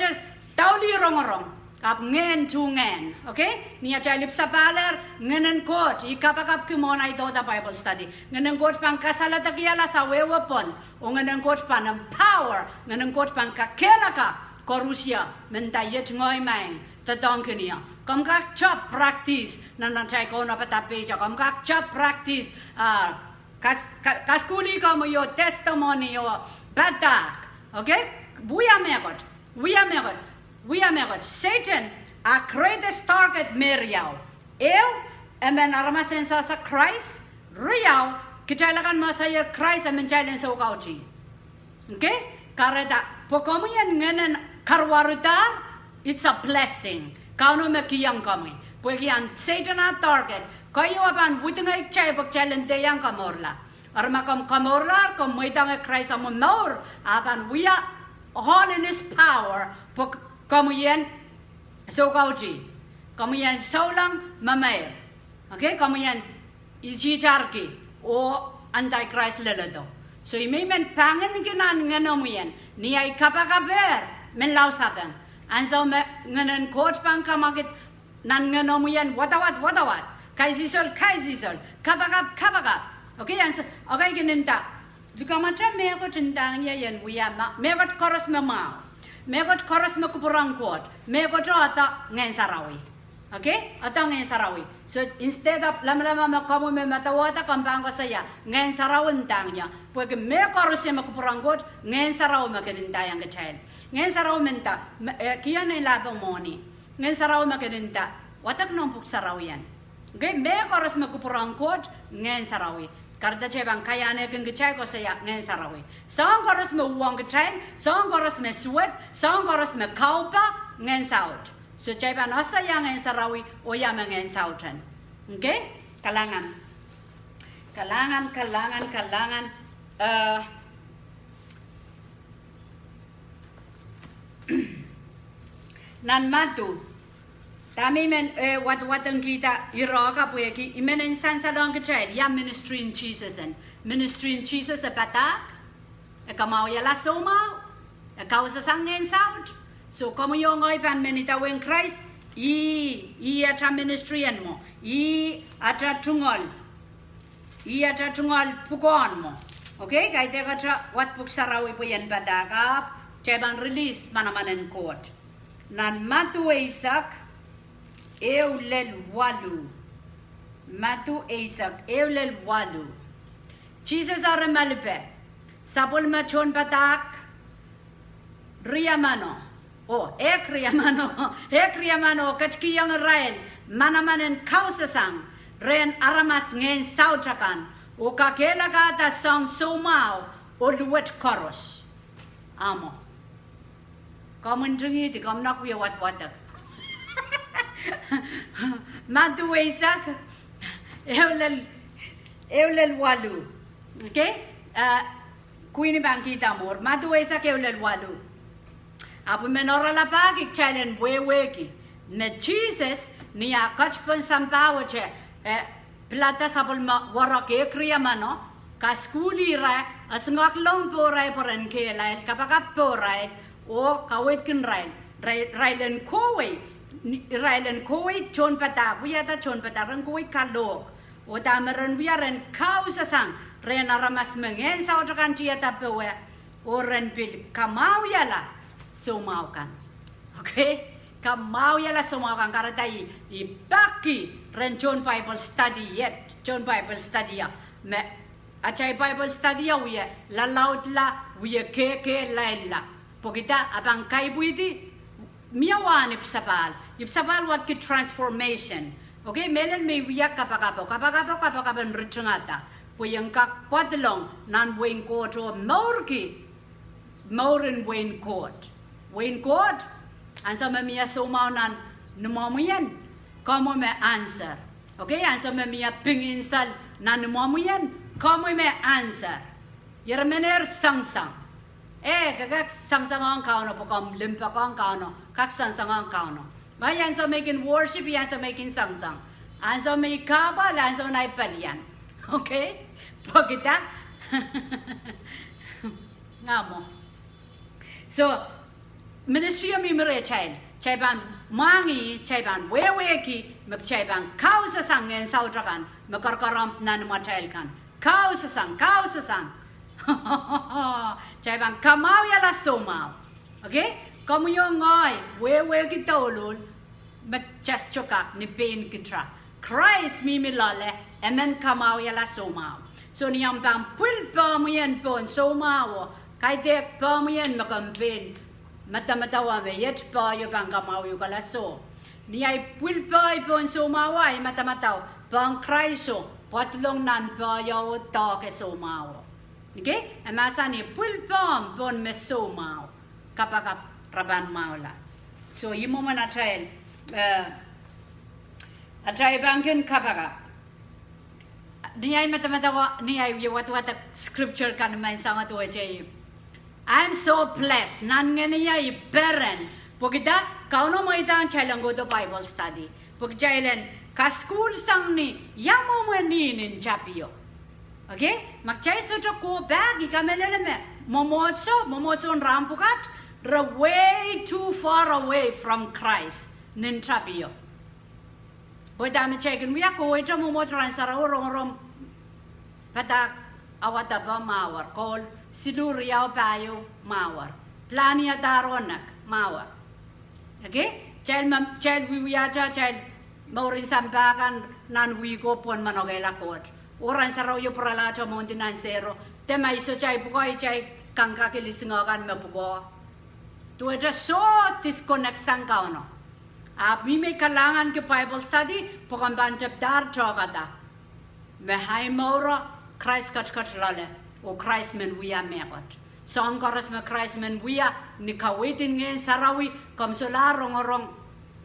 doulih rongorong, ahpw ngehn tu ngehn, okay? Ni atail ipwsapahlehr, Ngehnen Koht, I kapakapki mwohn ahi dohda Bible study, Ngehnen Koht pahn kasaledekihala sawehwe pwon, oh Ngehnen Koht pahn empower, Ngehnen Koht pahn kakehlaka koarusie, mendahte iet ngehi maing doadoahngkin ie. Komw kak tep practice nan atail Kauno padahk page, komw kak tep practice, ah, kas-, ka-, kasukuhlih komwi oh testimony oh padahk. Okay? Wia mehkot, wia mehkot, wia mehkot. Sehdan, a greatest target me riau. Ehu, emen aramas en sehse Krais. Riau, kitail akan me sehse Krais, emen kitail en soukautih. Okay? Kahrehda, pwe komwi en ngehnen karuwarudahr, it's a blessing. Kauno me kihong komwi. Pwehki ahn Sehdan ah target, keieu e pahn widingei kitail pwe kitail en dehr iang komourla. Eri ma komw komourlahr, komw mweidohng Krais omw mour, a pahn wia all in his power, pwe komwi en soukautih, komwi en souleng memeir. Okay, komwi en ititarki oh anti-Krais leledo. So I men pahngenki nan ngenomwi en, ni ahi kapakapehr, menlau sapeng. Ansou me Ngehnen Koht pahn kamwakid nan ngenomwi en wadawad, wadawad, kaisihsol, kaisihsol, kapakap, kapakap. Okay, ansou, okay, kin nda, likamwete mehkot ndahng ie en wia ma, mehkot koaros me mwahu, mehkot koaros me kupwur en Koht, mehkot o ede Ngehn Sarawi. Okay, ata Ngehn Sarawi. So instead of lamalam me komwi me madawadau, komw pahn koasoia Ngehn Sarawi ndahng ie. Pwehki mehkoaros me kupwuren Koht, Ngehn Sarawi me kin ndaiong kitail. Ngehn Sarawi me nda, me, eh, kihong nein lahpo mwohni. Ngehn Sarawi me kin nda, wadek noumw pwuhk sarawi en. Okay, mehkoaros me kupwuren Koht, Ngehn Sarawi. Kahrehda kitail pahn kaiahnekin kitail koasoia Ngehn Sarawi. Soahng koaros me uhwong kitail, soahng koaros me suwed, soahng koaros me kaupa, Ngehn Saut. So kitail pahn koasoia Ngehn Sarawi, oh ia me Ngehn Saut en. Okay? Kalahngan. Kalahngan, kalahngan, kalahngan. Eh, nan Madiu, dahme I men, eh, wadawadek kihda ire ka pwehki I men en sansalohng kitail ia ministry en Sises en. Ministry en Sises e padahk, e kamwahwihala soumwahu, e kausasang Ngehn Saut. So komwi oh ngehi pahn men idawehn Krais, ih, ih ata ministry en mwo, ih ata tungoal, ih ata tungoal pwukoahn mwo. Okay, kaidehk ata wad pwuhk sarawi pwe ien padahk ahpw kitail pahn release manaman en Koht. Nan Madiu eisek, ehu lel waluh. Madiu eisek, ehu lel waluh. Sises eri malipe, sapwellime tohnpadahk riemeno, oh, ehk riemeno, ehk riemeno, ketikihong irail manaman en kausasang rehn aramas Ngehn Saut akan, oh kakehlakahda soahng soumwahu oh luwet koaros. Ahmw. Komw ntingihdi, komw kak wie wadwadek. Madiu eisek, ehu lel, ehu lel waluh. Okay? Eh, Queenie pahn kihda mwuhr, Madiu eisek ehu lel waluh. Ahpw I men oaralapahki kitail en wehwehki me Sises, ni ah ket pohn sampah wet, eh, pilada sapwellime warek ehk riemeno, kasukuhlih irail, esingek lohng pohrail pwe ren kehlail, kapakap pohrail, oh kaweidkin irail, irail, irail en kohwei, irail en kohwei tohnpadahk, wiahda tohnpadahk, ren kohwei kalohk. Oh dahme ren wia, ren kausasang rehn aramas me Ngehn Saut akan tiada powe, oh ren pil kamwahwihala soumwahu kan. Okay? Kamwahwihala soumwahu kan, kahrehda I, I peki rehn tohn Bible study iet, tohn Bible study ia, me atail Bible study ia wie lalaudla, wie kehkehlailla. Pwehki dah? A pahn kaipwidi mie wahn ipwsapahl. Ipwsapahl wadki transformation. Okay, mehlel me I wia kapakapo, kapakapo, kapakap en ritingada. Pwe I en kak pwadlong nan wehin Koht oh mourki mouren wehin Koht. Wehin Koht, ansou me mie soumwahu nan imwomwien, komwi me answer. Okay, ansou me mie pingin sal nan imwomwien, komwi me answer. Ire menehr soangsoang. Eh, ke kak soangsoangohng Kauno pwe komw limpoakohng Kauno, kak soangsoangohng Kauno. Ma ansou me I kin worship, ansou me I kin soangsoang. Ansou me I kahpwal, ansoun ahi pelian. Okay? Pwehki dah? Ngamwo. So, ministry o mihmi rehtail, kitail pahn mwahngih, kitail pahn wehwehki me kitail pahn kausasang ngehn saut akan me koaroakoarohng nan imwatail kan. Kausasang, kausasang. Kitail pahn kamwahwihala soumwahu. Okay? Komwi oh ngehi wehwehki douluhl me kitail sohte kak ni pein kitail. Krais mihmi loale, e men kamwahwihala soumwahu. So ni omw pahn pwil pehmwien pohn soumwahuo, kaidehk pehmwien me komw pein medemedewe me iet pehio pahn kamwahwiuhkala soh. Ni ahi pwil pehi pohn soumwahuo, ahi medemedewe pehn Kraiso pwadlong nan pehio oh doahke soumwahuo. Okay? E mahsanih pwil pehmw pohn me soumwahu, kapakap, re pahn mwahula. So, ih mwomwen atail, eh, atail pahn kin kapakap. Ni ahi medemedewe, ni ahi wie wadwadek scripture kan me I soangen duwehte, I am so blessed. Nan ngehn ie I peren. Pwehki dah? Kauno mweidohng kitail en kohdo Bible study pwe kitail en kasukuhlsang ni ia mwomwen ih nin tapio. Okay? Ma kitail sohte go back, I kamehlele me mwomwohdiso, mwomwohdiso en rahn pwukat, re way too far away from Christ nin tapio. Pwe dahme kitail kin wia, kohwei te mwomwohd rahn sarawi, rongorong padahk, awa depe, mwahuer. Koul siluh riau pahieu, mwahuer. Pilahn iadahr oh nek, mwahuer. Okay? Kitail me, kitail wiewiahte atail mourin sampah kan nan wihko pwon manokehla Koht. Oh rahn sarawio pwuralahte mwohndi nan sero, de ma I sohte pwukoa, I kak kak lising kan me pwukoa. Duwehte soh disconnect sang Kauno. Ahpw mie me I kalahnganki Bible study pwe komw pahn tepdahr tohkada me ahi mouro Krais ketiket loale, oh Krais men wia mehkot. Soahng koaros me Krais men wia, ni kaweid en Ngehn Sarawi, komw solahr rongorong,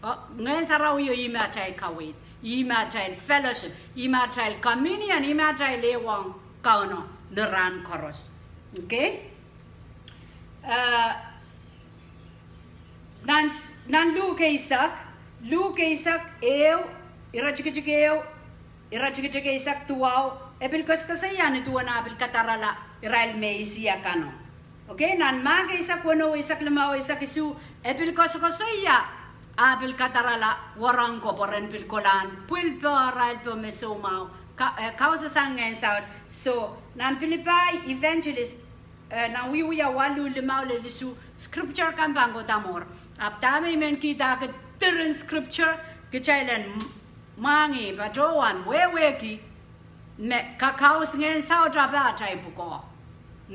oh, Ngehn Sarawi oh ih me atail kaweid, ih me atail fellowship, ih me atail communion, ih me atail ehuong Kauno ni rahn koaros. Okay? Eh, nan, nan Luk eisek, Luk eisek ehu, iretikitik ehu, iretikitik eisek duwau, e pil koasoakoasoia ni duwen ah pil kadarala irail Mesia kano. Okay, nan Mark eisek weneu, eisek limau, eisek isuh, e pil koasoakoasoia ah pil kadarala wahnpoaron ko pwe ren pil kolahn pwil pohrail poh me soumwahu, ka-, eh, kausasang Ngehn Saut. So, nan Pilipai evangelist, eh, nan Wiewia waluh, limau lel isuh, scripture kan pahn kohda mour. Ahpw dahme I men kihda, kitail diren scripture, kitail en m-, mwahngih, patohwan wehwehki me kakaus Ngehn Saut apa atail pwukoa.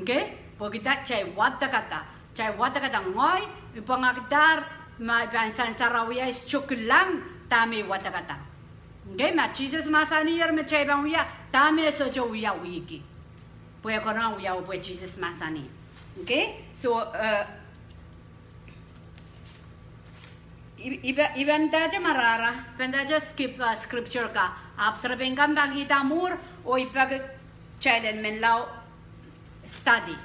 Okay? Pwe kitail wadekada, kitail wadekada. Ngehi, I pwangahkidahr ma I pahn sansarahwei, I sohte kilang dahme I wadekada. Okay? Ma Sises mahsaniher me kitail pahn wia, dahme I sohte wiawihki? Pwe e konehng wiawi pwe Sises mahsanih. Okay? So, eh, I, I pe-, I pahn ndahte marahra, pahn ndahte skip, eh, scripture ka. Ahpw serepein kan pahn kihda mwuhr, oh I peki kitail en menlau study.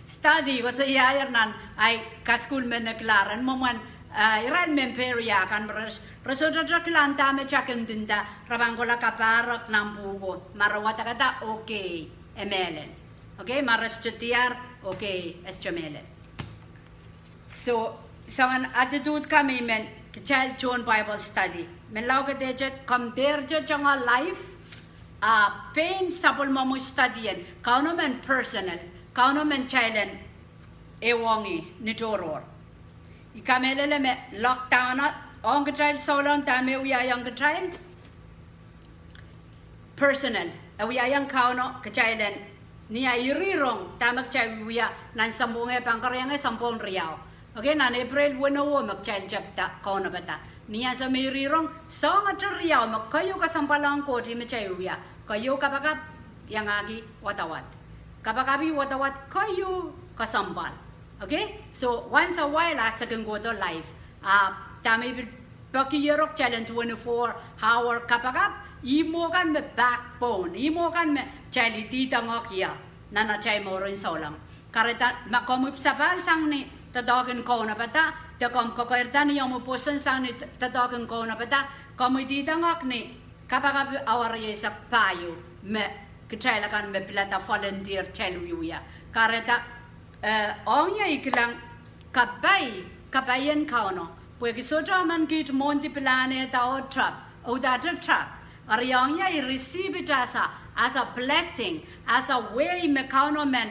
Study, koasoiahier nan ahi kasukuhl me nekilahr en mwomwen, eh, irail men Peria kan, re, re sohte kilang dahme kitail kin nda, re pahn kohla kapahrek nan pwuhko, ma re wadekada, okay, e mehlel. Okay, ma re sohte diar, okay, e sohte mehlel. So, soangen attitude ka me I men, kitail tohn Bible study. Menlau kadehde, komw dehr te tungoal live, ah, pein sapwellimomwi study en, Kauno men personal, Kauno men kitail en ehuong ih ni tohrohr. I kamehlele me lockdown o, ong kitail souleng dahme wiahiong kitail? Personal. E wiahiong Kauno kitail en, ni ahi irihrong, dahme kitail wiewia nan sounpwong e pahn koarohng, sounpwong riau. Okay, nan Epreil weneu me kitail tepda kaunopada. Ni ansou me irihrong, soahng riau me keieu kesempwal ong Koht me kitail wiewia. Keieu kapakap, iangahki wadawad. Kapakap ih wadawad, keieu kesempwal. Okay? So, once a while, a se kin kohdo live. Ah, dahme I pil peki ierok kitail en twenty-four hour kapakap, ih mwo kan me backbone, ih mwo kan me kitail ididongohki ie nan atail mouren souleng. Kahrehda ma komw ipwsapahl sang ni doadoahk en kaunopada, de komw kekeirda ni omw pwoson sang ni doadoahk en kaunopada, komw ididongohk ni kapakap awa rieisek pahieu me kitail akan me pilada volunteer kitail wiewia. Kahrehda, eh, ong ie I kilang kapai, kapai en Kauno. Pwehki sohte emen kiht mwohndi pilahnehda oh trap, oh udahte trap. Eri ong ie I receive it as a, as a blessing, as a way me Kauno men,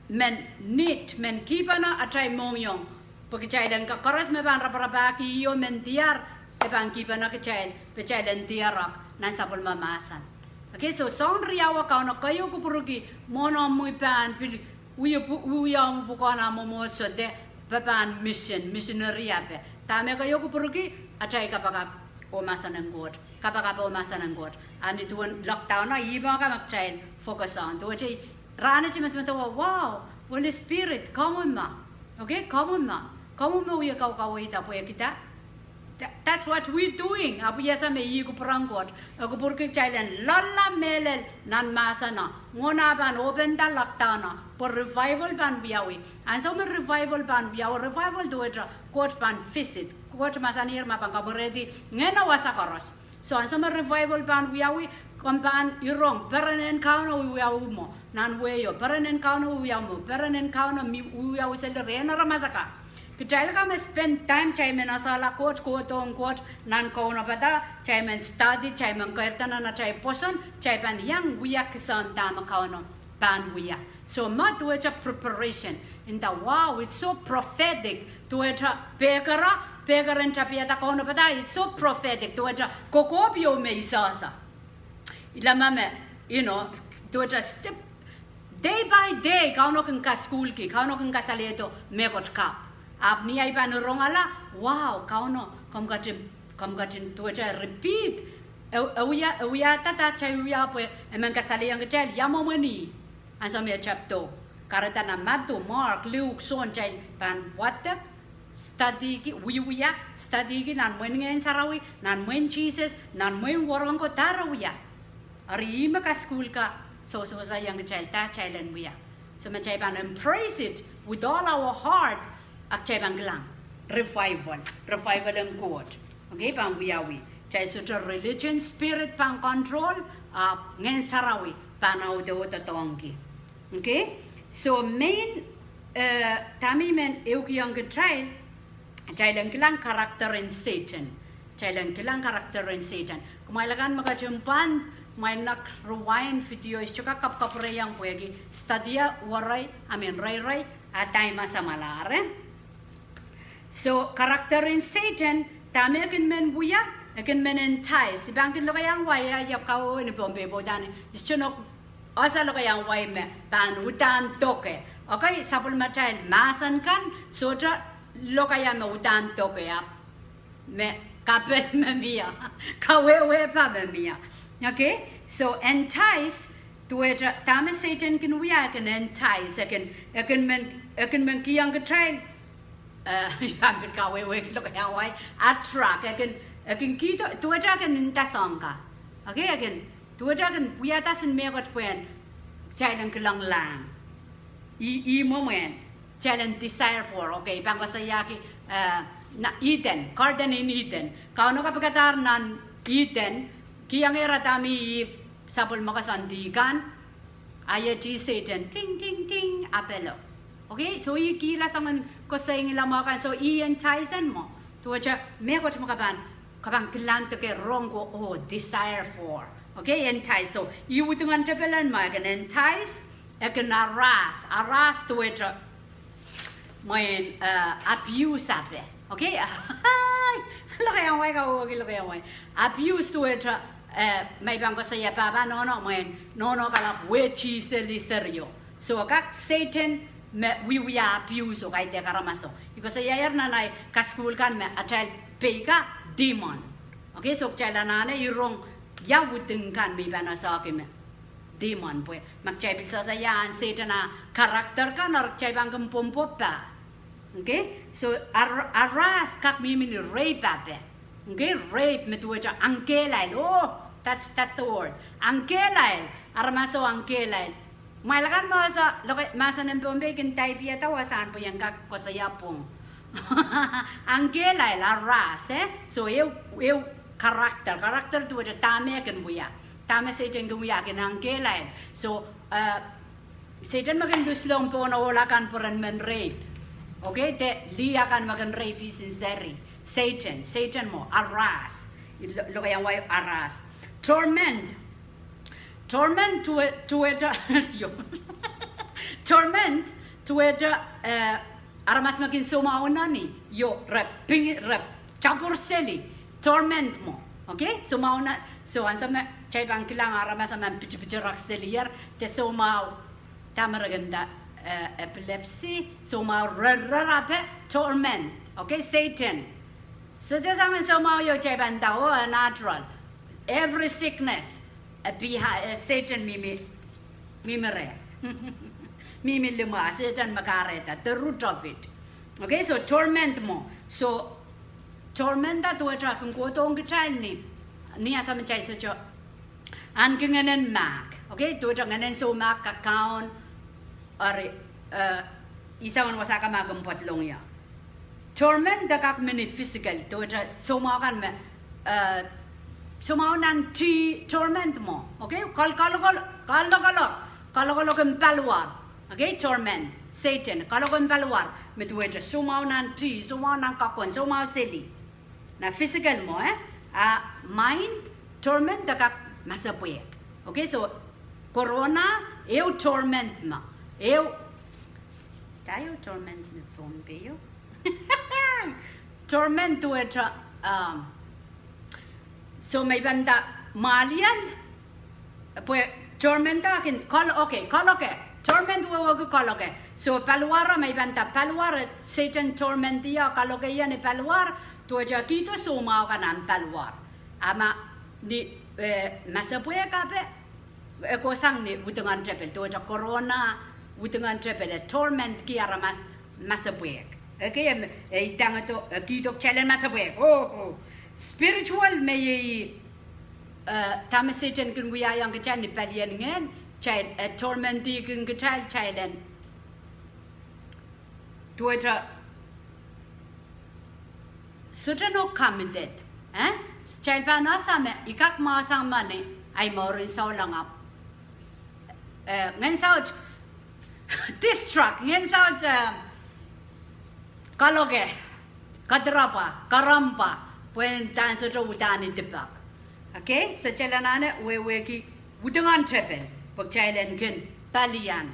men knit, men kihpene atail mohngiong. Pwe kitail en kak koaros me pahn raparapahki ih oh men diar, e pahn kihpene kitail, pwe kitail en diarek nan sapwellime mahsen. Okay, so soahng riau Kauno, keieu kupwurki mwohn omwi pahn pil wie pu-, wiawi pwukoahn omw mwomwohdiso de pahn mission, missionary ape. Dahme keieu kupwurki? Atail kapakap oh mahsen en Koht. Kapakap oh mahsen en Koht. A ni duwen lockdown o, ih mwo ka me kitail focus on. Duwehte rahnwet I medemedewe, wow, Holy Spirit, komw mwo. Okay, komw mwo. Komw mwo wie kaukaweida pwehkida. Tha-, that's what we doing. Ahpw I ese me ih kupwuren Koht. E kupwurki kitail en loalla mehlel nan mahseno. Ngehi pahn open da lockdown o, pwe revival pahn wiawi. Ansou me revival pahn wiawi, revival duwehte Koht pahn visit. Koht mahsanier me pahn kapwurehdi ngehno wasa koaros. So ansou me revival pahn wiawi, komw pahn irong perenen Kauno wiawi mwo nan wehio, perenen Kauno wiawi mwo, perenen Kauno mi-, wiawi seli rehn aramas akan. Kitail ka me spend time, kitail men esehla Koht, kohdohng Koht nan kaunopada, kitail men study, kitail men keirda nan atail pwoson, kitail pahn iang wia kisehn dahme Kauno pahn wia. So ma duwehte preparation. Nda, wow, it's so prophetic. Duwehte pehkero, Pekeren tapihada Kauno pahda, it's so prophetic. Duwehte kokohp ieu me I sehse. I leme me, you know, duwehte step, day by day, Kauno kin kasukuhlki, Kauno kin kasalehdo mehkot kapw. Ahpw ni ahi pahn rongala, wow, Kauno, komw ketin, komw ketin duwehte repeat. E, e wia, e wiahda dahme kitail wia pwe e men kasalehiong kitail ia mwomwen ih. Ansou me e tepdo. Kahrehda nan Madiu, Mark, Luk, Sohn, kitail pahn wadek, studyki, wiewia, studyki nan mwehin Ngehn Sarawi, nan mwehin Sises, nan mwehin Wahnporon ko dahme re wia. Eri ih me kasukuhl ka, sewesewese iang kitail dahme kitail en wia. So me kitail pahn embrace it with all our heart, a kitail pahn kilang revival, revival en Koht. Okay, pahn wiawi. Kitail sohte religion spirit pahn control, a Ngehn Sarawi pahn audewe doadoahngki. Okay? So main, eh, dahme I men ehukihong kitail, kitail en kilang character en Sehdan. Kitail en kilang character en Sehdan. Kumwail akan me ketin pwand, kumwail kak rewind videos, sohte kak kapwkapwurehiong pwehki study-a werei, I mean, reirei, a time a samwalahro. So, character en Sehdan, dahme e kin men wia, e kin men entice. I pahn kin lokaiahng wai, ia, ia kawehwe ni Pohnpei pwe uhdahn, I sohte ese lokaiahng wai me pahn uhdahn doke. Okay, sapwellimatail mahsen kan, sohte lokaia me uhdahn doke, ahpw me kapel me mie, kawehwe pahn me mie. Okay, so entice, duwehte dahme Sehdan kin wia, e kin entice, e kin, e kin men, e kin men kihong kitail, eh, I pahn pil kawehwehki lokaiahng wai, attract, e kin, e kin kihdo, duwehte e kin nda soahng kan. Okay, e kin, duwehte e kin wiahda sin mehkot pwehn, kitail en kilang lahng. Ih, ih mwomwen, kitail en desire for, okay, I pahn koasoiahki, eh, nan Eden, Garden in Eden. Kauno kapikadahr nan Eden, kihong ira dahme ih sapwellime koasoandi kan, a ieti Sehdan, ting, ting, ting, apelo. Okay, so ih kihla soangen koasoai ngilamwa kan, so ih entice en mwo. Duwehte mehkot me ke pahn, ke pahn kilang deke rong ko, oh, desire for. Okay, entice. So, ih uhdingen tepel en mwo, e kin entice, e kin harass, harass duwehte mwein, eh, abuse ape. Okay? Lokaiahng wai, kawehwehki lokaiahng wai. Abuse duwehte, eh, me I pahn koasoia pahpa nohno, mwein nohno kalap wehwehki seli serio. So kak Sehdan me wiewia abuse oh kaidehk aramaso. I koasoiaier nan ahi kasukuhl kan me atail pei ka demon. Okay, so kitail anahne rong ia uhding kan me I pahn esehki me demon pwe ma kitail pil sehse ia ahn Sehdan ah character kan, eri kitail pahn kin pwopwopa. Okay, so har-, harass kak mihmi ni rape ape. Okay, rape me duwehte angkehlail. Oh, that's, that's the word. Angkehlail, aramaso angkehlail. Kumwail akan me ese, lokaiahng mahsen en Pohnpei kin taipiada wasahn pwe I en kak koasoia pwung. Angkehlail, harass, eh? So, ehu, ehu character, character duwehte dahme e kin wia. Dahme Sehdan kin wia, e kin angkehlail. So, eh, Sehdan me kin luslong pohn ohl akan pwe ren men rape. Okay, de lih akan me kin rape-i sin seri. Sehdan, Sehdan mwo, harass. Lo-, lokaiahng wai harass. Torment. Torment duwe-, duwehte, io. Torment duwehte, eh, aramas me kin soumwahu nan ih, io, re ping, re tapwur seli. Torment mwo. Okay? Soumwahu nan, so ansou me kitail pahn kilang aramas me pitipitirak selier, de soumwahu, dahme re kin nda, eh, epilepsy, soumwahu rerrer ape, torment. Okay? Sehdan. Sohte soangen soumwahu ieu kitail pahn nda, oh, natural. Every sickness, eh, behi-, eh, Sehdan mihmi, mihmi reh. Mihmi limwah, Sehdan me kahrehda, the root of it. Okay, so torment mwo. So, torment duwehte e kin kohdohng kitail ni, ni ansou me kitail sohte ahneki ngehnen mahk. Okay, duwehte ngehnen soumahk kak kaun, eri, eh, ih soangen wasa ka mahk en pwadlong ia. Torment de kak mihmi physical, duwehte soumwahu kan me, eh, soumwahu nan tih, torment mwo. Okay? Kal-, kalokol-, kalokolok, kalokolok en paliwar. Okay? Torment, Sehdan, kalokol en paliwar, me duwehte soumwahu nan tih, soumwahu nan kakon, soumwahu seli. Nan physical mwo, eh? A mind, torment de kak masepwehk. Okay, so, corona, ehu torment mwo. Ehu, dahme ehu torment ni Pohnpei ieu? torment duwehte, um, so me I pahn nda mwahliel, pwe torment kin kal-, okay, kaloke. Torment wehwehki kaloke. So paliwar, me I pahn nda paliwar, Sehdan torment ie, kaloke ie ni paliwar, duwehte kihdo soumwahu kan nan paliwar. A ma ni, eh, masepwehk ape, e kohsang ni widingen tepel, duwehte corona, widingen tepel, e torment-ki aramas masepwehk. Okay, e, e idangedo, e kihdo kitail en masepwehk. Oh, oh. Spiritual me iei, eh, dahme Sehdan kin wiahiong kitail ni palien ngehn, kitail, e torment-ki kitail, kitail en duwehte sohte no committed. Eh? Kitail pahn ese me I kak mwahsang mani, ahi mouren souleng ahpw, eh, ngehn saut distract, ngehn saut, eh, kaloke, kadirapwa, karempwa, pwehn dahn sohte uhdahn idipek. Okay, so kitail anahne wehwehki widingen tepel, pwe kitail en kin palian.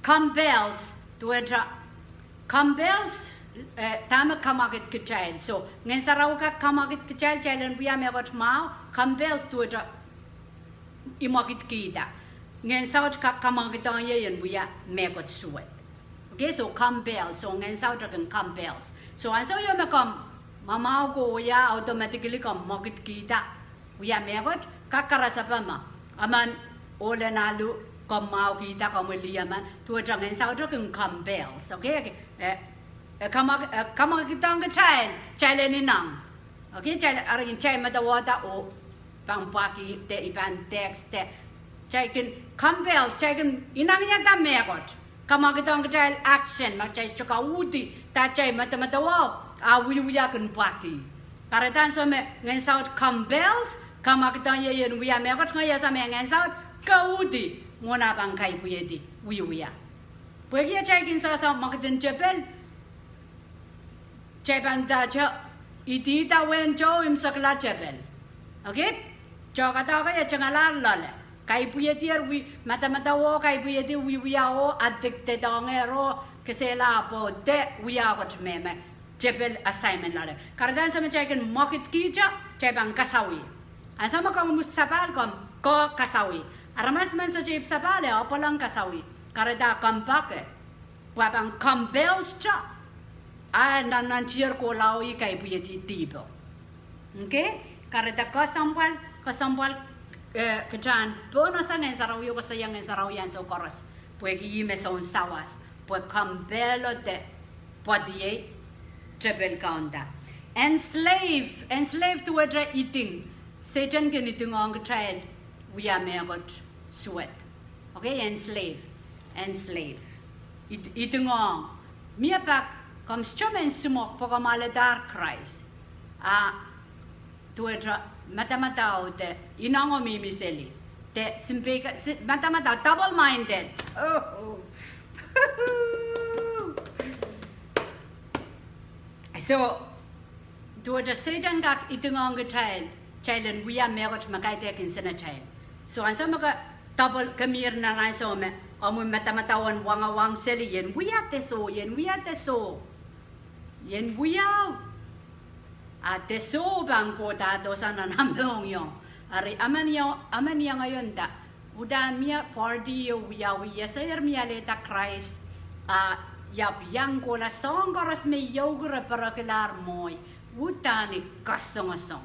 Compels, duwehte compels, eh, dahme kamwakid kitail. So, Ngehn Sarawi kak kamwakid kitail, kitail en wia mehkot mwahu, compels duwehte imwakidkihda. Ngehn saut kak kamwakidohng ie en wia mehkot suwed. Okay, so compels, so ngehn saut kin compels. So ansou ieu me komw mwamwahu ko wia, automatically komw mwakidkihda wia mehkot, kak karasepe me, emen ohl en alu, komw mwahukihda, komw lih emen, duwehte ngehn saut kin compels. Okay, okay, eh, eh, kamwak-, eh, kamwakidohng kitail, kitail en ineng. Okay, kitail, eri kitail medewe da oh pahn pwakih de I pahn text de, kitail kin compels, kitail kin inengieng da mehkot. Kamwakidohng kitail action, ma kitail sohte kak uhdi da kitail medemedewe, a wiewia kin pwakih. Kahrehda ansou me ngehn saut compels, kamwakidohng ie en wia mehkot, ngehi ese me ngehn saut ke uhdi, mwohn ah pahn kaipwihedi wiewia. Pwehki atail kin sehse mwakidin tepel, kitail pahn ndahte, idihda wehn toh imwisekla tepel. Okay? Tohka doahke e tengalahr loale. Kaipwihedier wi-, medemedewe, kaipwihedi wiewia oh, addicted-ehngehr oh, kesehla pwoud de wia kot me me tepel assignment loale. Kahrehda ansou me kitail kin mwakidkihte, kitail pahn kasawih. Ansou me komw ipwsapahl komw, ke kasawih. Aramas men sohte ipwsapahl e apwal en kasawih. Kahrehda komw pahn ke pwe pahn compels-te, a nannantier kohlahte kaipwihedi dihpo. Okay? Kahrehda kesempwal, kesempwal, eh, kitail en pohnese Ngehn Sarawi oh koasoia Ngehn Sarawi ansou koaros. Pwehki ih me soun sawas. Pwe compel-o de pwoadiei tepel kaunda. Enslave, enslave duwehte iding. Sehdan kin idingohng kitail wia mehkot suwed. Okay, enslave, enslave. Id-, idingohng. Mie pak komw sohte men simwok pwe komw alehdahr Krais. A duwehte madamadau de inengo mihmi seli. De simpei ka-, si-, madamadau double-minded. Oh, oh. So, duwehte Sehdan kak idingohng kitail, kitail en wia mehkot me kaidehk nsenatail. So ansou me ke double, ke mihmi nan ansou me omwi madamadau en wangawang seli, ien wia de soh, ien wia de soh. Ien wia, a de soh pahn kohda dohsang nan ah mohngiong. Eri emen iang, emen iang aionda, uhdahn mie party ieu wiawi, I esehier mie alehda Krais, a I ahpw iang kohla soahng koaros me I ehukih re pirekilahr mwohi, uhdahn I kasongosong.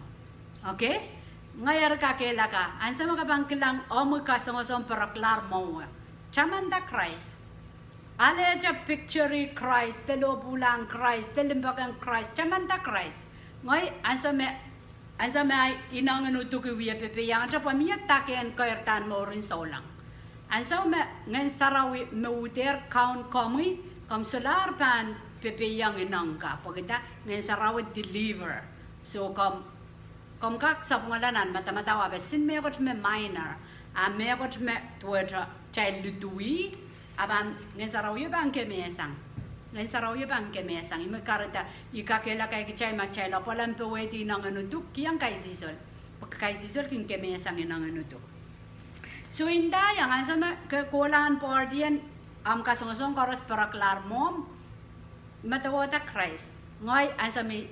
Okay? Ngehi eri kakehlaka, ansou me ke pahn kilang omwi kasongosong pirekilahr mwowe, tamanda Krais. Alehte picture Krais, de lohpwulahn Krais, de limpoak en Krais, tamanda Krais. Ngehi ansou me, ansou me ahi ineng en uduk wie pepeiangete pwe mie dake en keirda nan mouren souleng. Ansou me Ngehn Sarawi me uhder kaun komwi, komw solahr pahn pepeiong ineng ka, pwehkida Ngehn Sarawi deliver. So komw komw kak sapwungala nan madamadau, a pil sin mehkot me minor, a mehkot me duwehte kitail luduwi, a pahn Ngehn Sarawi o pahn kemehsang. Ngehn Sarawi o pahn kemehsang. Ih me kahrehda I kakehlaka kitail ma kitail apwal en powehdi ineng en uduk, kihong kaisihsol. Pwe kaisihsol kin kemehsang ineng en uduk. So inda iang ansou me ke kohla nan party en, omw kasongosong koaros pirekilahr mwohmw, medewehda Krais. Ngehi ansou me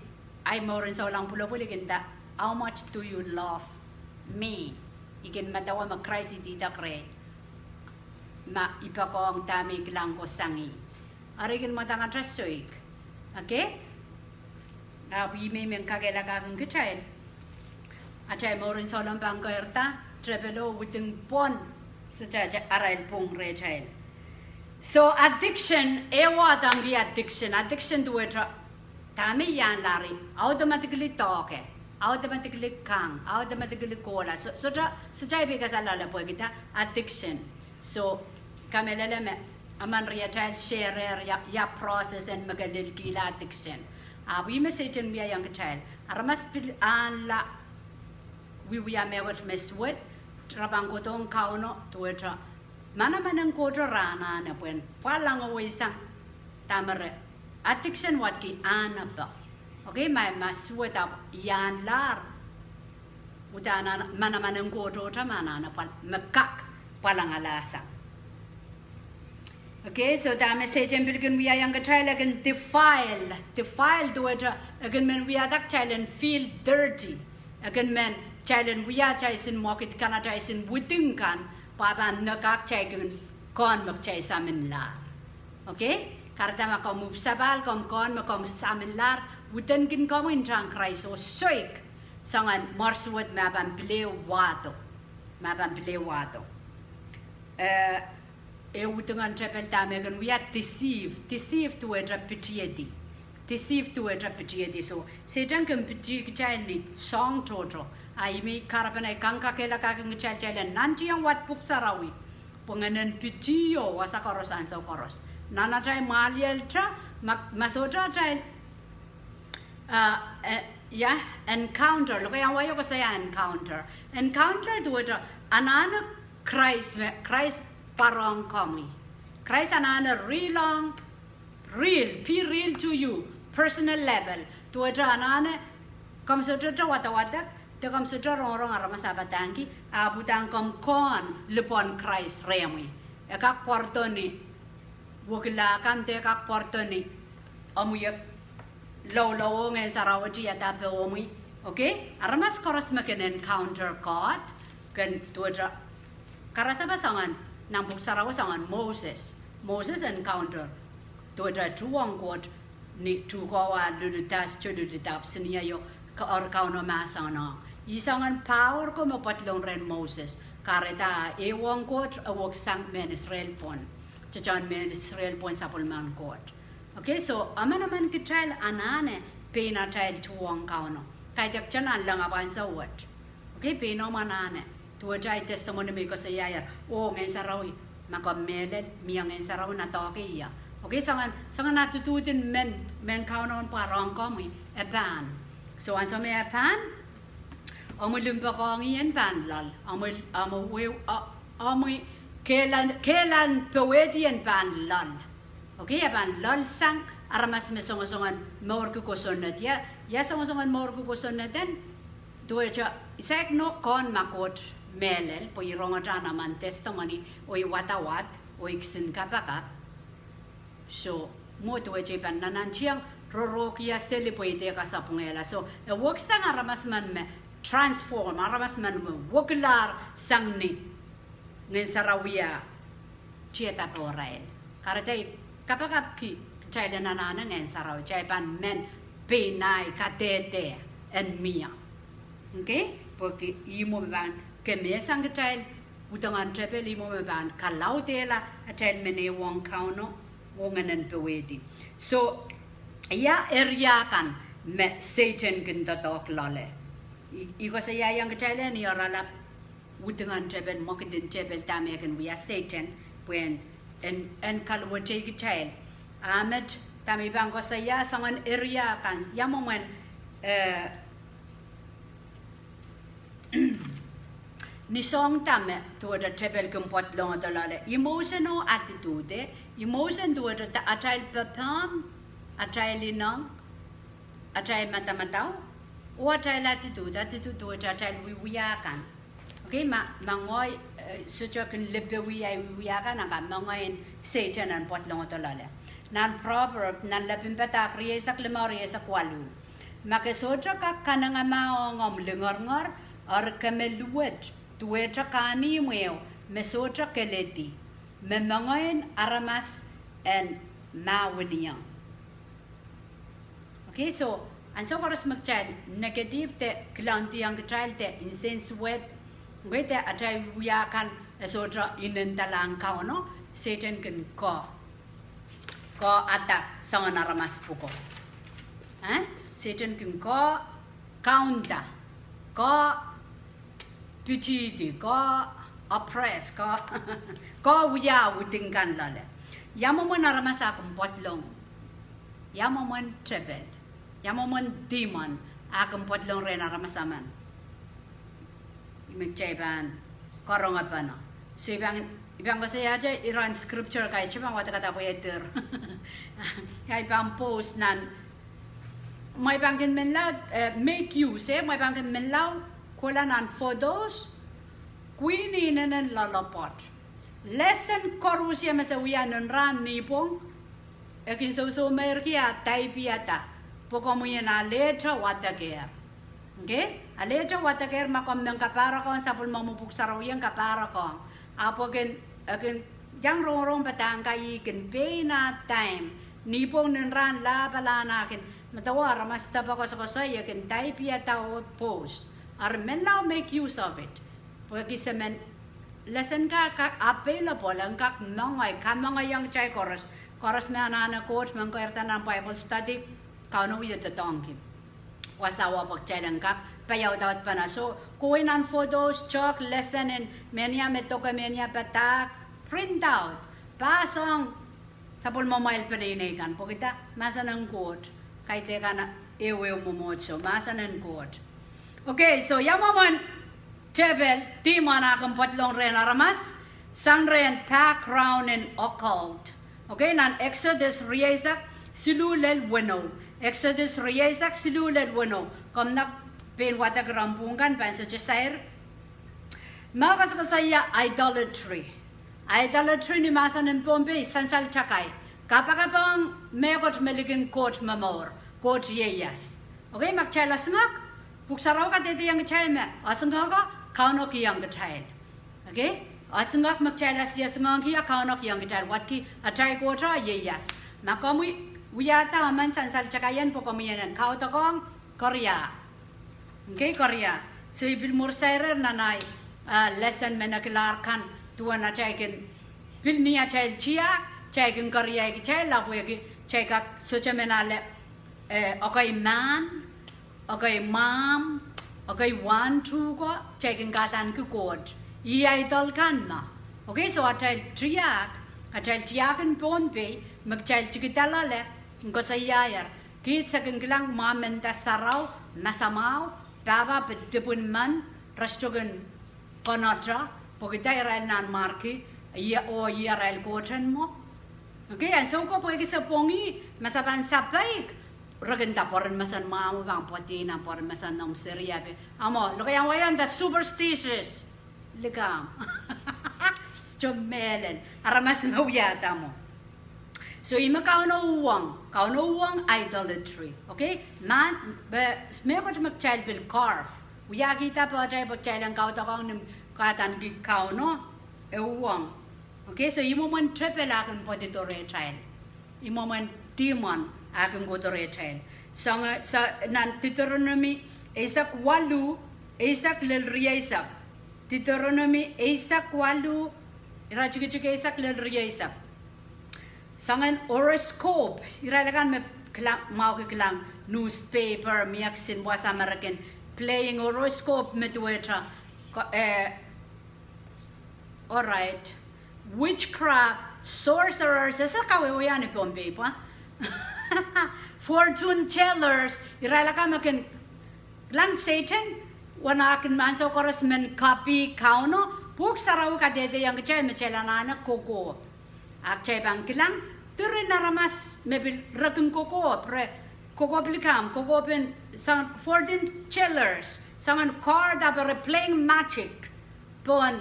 Ahi mouren souleng pwulopwul I kin nda, how much do you love me? I kin medewe me Krais ididek rehi ma I poakohng dahme I kilang ko sang ih. Eri I kin mwadangete soik. Okay? Ahpw ih me I men kakehlakahkin kitail. Atail mouren souleng pahn keirda tepelo widing pwon, sohte arail pwung rehtail. So addiction, e wahdangki addiction. Addiction duwehte dahme I ahnlahri, automatically doahke, automatically kang, automatically kohla. So, sohte, sohte I pil kasalehiong pwehkihda addiction. So, kamehlele me emen riatail share-er ia, ia process en me ke lelkihla addiction. Ahpw ih me Sehdan wiahiong kitail. Aramas pil ahnla wiewia mehkot me suwed, re pahn kohdohng Kauno duwehte manaman en Koht re anahne pwehn pwalangeweisang dahme re addiction wadki ahnepe. Okay, ma, ma suwed ahpw I ahnlahr, uhdahn manaman en Koht ohte me anahne pwal, me kak pwalangalahsang. Okay, so dahme Sehdan pil kin wiahiong kitail, e kin defile, defile duwehte e kin men wiahda kitail en feel dirty. E kin men kitail en wia atail sin mwekid kan, atail sin widing kan, pwe pahn ne kak kitail kin kohn me kitail saminlahr. Okay? Kahrehda ma komw ipwsapahl, komw kohn me komw saminlahr, widenkin komwi ntahn Krais oh soik soangen mwersuwed me pahn pil wahdo, me pahn pil wahdo. Eh, e widingen tepel dahme kin wia, deceive, deceive duwehte pitihedi. Deceive duwehte pitihedi. So Sehdan kin pitih kitail ni soahng tohto. A ih me I kahrepen ahi kakehlakahkin kitail, kitail en nantihong wad Pwuhk Sarawi, pwe ngehnen pitih o wasa koaros, ansou koaros, nan atail mwahliel te, ma, ma sohte atail encounter, lokaiahn wai o koasoia encounter. Encounter duwehte anahne Krais, me Krais pwarohng komwi. Krais anahne real ong, real, be real to you, personal level. Duwehte anahne komw sohte wadawad, de komw sohte rongorong aramas ah padahngki, ahpw uhdahn komw kohn lipwen Krais rehmwi. E kak pwarodo ni wekila kan, de e kak pwarodo ni omwi, loulou o Ngehn Sarawi tiada pohmwi. Okay? Aramas koaros me kin encounter God kin duwehte, karasepe soangen nan Pwuhk Sarawi soangen Moses. Moses encounter duwehte tuhwong Koht ni tuhke wa luludahn, sohte luludahn, ahpw senior o, eri Kauno mahsanihong ih soangen power ko me pwadlong rehn Moses. Kahrehda e wong Koht, e weksang mehn Israel pwon, tohtohn mehn Israel pwon sapwellimen Koht. Okay, so emenemen kitail anahne pein atail tuhwong Kauno. Kaidehk kitail nanleng ahpw ansou wet. Okay, pein omw anahne. Duwehte ahi testimony me I koasoiaier, oh Ngehn Sarawi, ma komw mehlel, mie Ngehn Sarawi, nda doahke ie. Okay, soangen, soangen attitude en men, men Kauno pwarohng komwi, e pahn. So ansou me e pahn, omwi limpoak ong ih en pahn loal. Omwi, omwi, omwi kehlail, kehlail powehdi en pahn loal. Okay, e pahn loalsang aramas me songosongen mourki kosonned. Ia, ia songosongen mourki kosonned en, duwehte I saik nohk kohn ma Koht mehlel, pwe I rongete emen testimony, oh I wadawad, oh I kisin kapakap. So mwo duwehte I pahn nanantihong rorohkia seli pwe I dehr kasapwungehla. So e weksang aramas men me transform, aramas men me wekilahr sang ni Ngehn Sarawi ah tiada pohrail. Kahrehda I kapakapki kitail en anahne Ngehn Sarawi, kitail pahn men pein ahi kadehde en mie. Okay? Pwehki ih mwo me pahn kemehsang kitail, widengen tepel ih mwo me pahn kalaudehla atail men ehuong Kauno oh ngehnen powehdi. So ia area kan me Sehdan kin doadoahk loale? I, I koasoiaiong kitail ni oaralap widengen tepel, mwekidin tepel, dahme kin wia Sehdan pwehn en, en kaluwetei kitail. A met dahme I pahn koasoia soangen area kan, ia mwomwen, eh, ni soahng dahme duwehte tepel kin pwadlongodo loale? Emotion oh attitude. Emotion duwehte atail pepehm, atail ineng, atail madamadau, oh atail attitude, attitude duwehte atail wiewia kan. Okay, ma, ma ngehi, eh, sohte kin lepewei ahi wiewia kan, a ka mengei en Sehdan en pwadlongodo loale. Nan Proverb, nan Lepin Padahk rieisek limau, rieisek waluh, Ma ke sohte kak kanengamah ong omw lingeringer, eri ke me luwet, duwehte kahnimw ehu me sohte kelehdi, me moangen aramas en mahweniong. Okay, so, ansou koaros me kitail negative de kilaudihong kitail de insensuwed, okay, de atail wia kan e sohte inendalahng Kauno, Sehdan kin ko, ko attack soangen aramas pwuko. Eh? Sehdan kin ko counter, ko pitihdi, ko oppress, ko, ko wia wihdi kan loale. Ia mwomwen aramas ah kin pedolong? Ia mwomwen tepel, ia mwomwen demon ah kin pedolong rehn aramas emen? Ih me kitail pahn karonge pahn. So I pahn, I pahn koasoiahte iren scripture kaidehk pahn wadek kadehdehde pwe e dir. Kaidehk pahn post nan, ma I pahn kin menlau, eh, make use, eh, ma I pahn kin menlau kohla nan photos, Queen inenen loaloapwoat. Lesson koaros me se wia nan rahn nipwong, e kin sohsohmeirki ah type-iada, pwe komwi en alehte wadekehr. Okay? Alehte wadekehr ma komw men kapahrek ong sapwellimomwi Pwuhk Sarawi en kapahrek ong. Ahpw e kin, e kin iang rongorong padahk kan, ih kin pein ah time. Nipwong nin rahn lahpalahn ah kin medewe aramas depe koasokoasoi, e kin type-iada oh post. Eri menlau make use of it. Pwehki se men lesson ka, ka available, en kak moange, kamoangehiong kitail koaros. Koaros me anahne Koht, me keirda nan Bible study, Kauno wie doadoahngki wasa wet pwe kitail en kak paiaudaud pahn. So, kohwei nan photos, talk, lesson en mehnia me doke, mehnia padahk, print out, pass ong sapwellimomwail peneinei kan, pwehki mahsen en Koht, kaidehk kan ehuehu mwomwohdiso, mahsen en Koht. Okay, so ia mwomwen tepel, demon ah kin pedolong rehn aramas, sang rehn background en occult. Okay, nan Exodus rieisek siluh lel weneu. Exodus rieisek siluh lel weneu. Komw kak pein wadek iren pwuhk kan pahn sohte sair. Ma koasokoasoia idolatry. Idolatry ni mahsen en Pohnpei sansal takai. Kapakap ong mehkot me likin Koht momour, Koht ieias. Okay, ma kitail esingek, Pwuhk Sarawi kadehdehiong kitail me esingek, Kauno kihong kitail. Okay? Esingek, ma kitail iasingek, Kauno kihong kitail, wadki atail Koht ieias. Ma komwi wiahda emen sansal takai en pwe komwi en kaudokiong, koaros. Okay, koaros. So I pil mwuhr sairer nan ahi, ah, lesson me nekilahr kan, duwen atail kin, pil ni atail tiahk, kitail kin koaros kitail, ahpw e ki, kitail kak sohte men ale, eh, ekei mahn, ekei mwahmw, ekei wahn tuhke, kitail kin kahdaneki Koht. Ih idol kan me. Okay, so atail tiahk, atail tiahk en Pohnpei, me kitail tikida loale, en koasoiaier. Kiht se kin kilang mwahu menda sarawi, masamwahu, pahpa, pil dipwin men, re sohte kin konehng, pwehki irail nanmwarki, ih, oh ih arail koht en mwo. Okay, ansou ko pwehki se pwongih, ma se pahn sapeik, re kin nda pwoaren mesen mwahmw pahn pwoadih nan pwoaren mesen omw seri ape. Amo, lokaia wai nda superstitious. Likamw. Sohte mehlel. Aramas me wiahda mwo. So ih me Kauno uhwong, Kauno uhwong idolatry. Okay? Ma, me, mehkot me kitail pil carve. Wiahkihda pohtail pwe kitail en kaudokiong ni kahdaneki Kauno, e uhwong. Okay, so ih mwomwen tepel ah kin pwoadido rehtail. Ih mwomwen demon ah kin kohdo rehtail. Sang, sa, nan Deuteronomy eisek waluh, eisek lel rieisek. Deuteronomy eisek waluh, iretikitik eisek lel rieisek. Soangen horoscope, irail akan me kilang, mwahuki kilang newspaper, mie kisin wasa me re kin playing horoscope me duwehte, ko, eh, all right. Witchcraft, sorcerers, ese kawehwehiong ni Pohnpei pwe. Fortune tellers, irail akan me kin kilang Sehdan, wen ah kin ansou koaros men copy Kauno, Pwuhk Sarawi kadehdehiong kitail me kitail anahne kokohp. Ah kitail pahn kilang, diren aramas me pil re kin kokohp, re kokohp likamw, kokohpen sang fortune tellers, soangen card ape re playing magic, pohn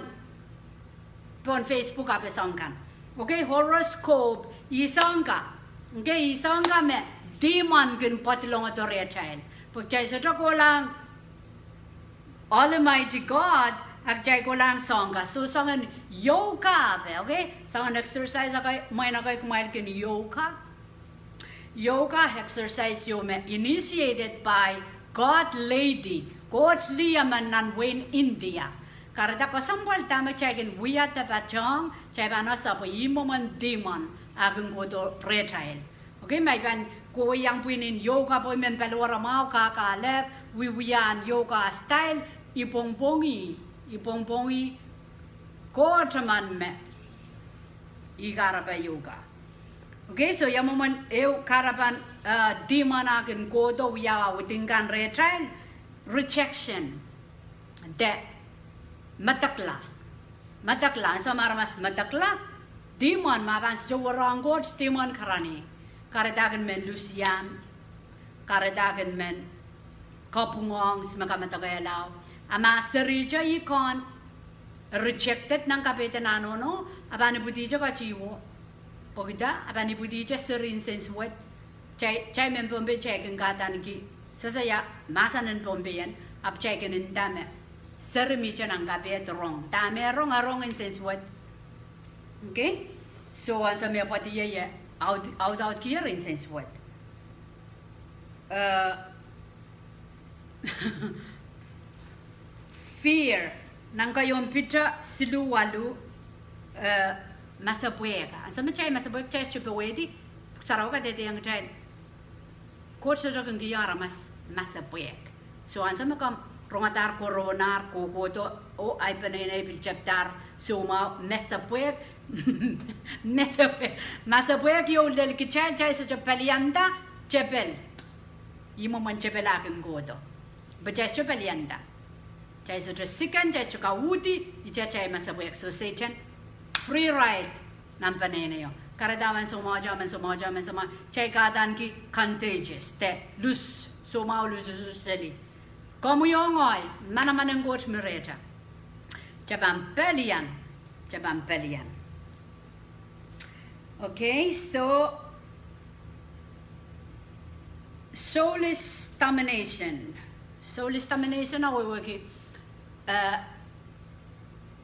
pohn Facebook ape soahng kan. Okay, horoscope, ih soahng ka. Okay, ih soahng ka me demon kin pedolongodo rehtail. Pwe kitail sohte kohlahng Almighty God, a kitail kohlahng soahng kan. So soangen yoke ape, okay? Soangen exercise akan, mwein akan kumwail kin yoke. Yoga exercise ieu me initiated by Koht Lady, Koht Lady emen nan wehin India. Kahrehda kesempwal dahme kitail kin wia de patohng, kitail pahn ese pwe ih mwomwen demon a kin kohdo rehtail. Okay, ma I pahn kohiong pwihn en yoga pwe I men paliwara mwahu, kakalap, wiewia ahn yoga style, I pwongpwongih, I pwongpwongih Koht emen me ih kahrepe yoga. Okay, so ia mwomwen ehu kahrepen, eh, demon a kin kohdo wiawi ong idingan rehtail, rejection. De medekla. Medekla, ansou me aramas medekla, demon, ma pahn sohte warohng Koht, demon karanih. Kahrehda kin men lusiam, kahrehda kin men kapwungohng, se me kamedekehlao. A ma serihte ih kin rejected nan kapehden ah nohno, a pahn ipwidihte ketihwo. Pwehki dah? A pahn ipwidihte seri nsensuwed. Kitail, kitail mehn Pohnpei kitail kin kadaniki, sehse ia, mahsen en Pohnpei en, ahpw kitail kin nda me seri mihte nan kapehd rong. Dahme rong, e rong nsensuwed. Okay? So ansou me pwoadiei, e aud, audaudkier nsensuwed. Eh, fear. Nan keieun Piter siluh waluh, eh, masepwehk. Ansou me kitail masepwehk, kitail sohte powehdi, Pwuhk Sarawi kadehdehiong kitail, Koht sohte kin kihong aramas masepwehk. So ansou me komw rongadahr, koronahr, kohkohdo, oh ahi peneinei pil tepdahr soumwahu, masepwehk, masepwehk, masepwehk ieu lel kitail, kitail sohte palianda tepel. Ih mwomwen tepel a kin kohdo. Pwe kitail sohte palianda. Kitail sohte siken, kitail sohte kauhdi, ihte kitail masepwehk. So Sehdan free ride nan peneineio. Kahrehda men soumwahuo, men soumwahuo, men soumwahuo, kitail kadaniki contagious, de lus, soumwahu luslus seli. Komwi oh ngehi, manaman en Koht mi rehtail. Kitail pahn palian, kitail pahn palian. Okay, so soulless domination. Soulless domination a wehwehki, eh,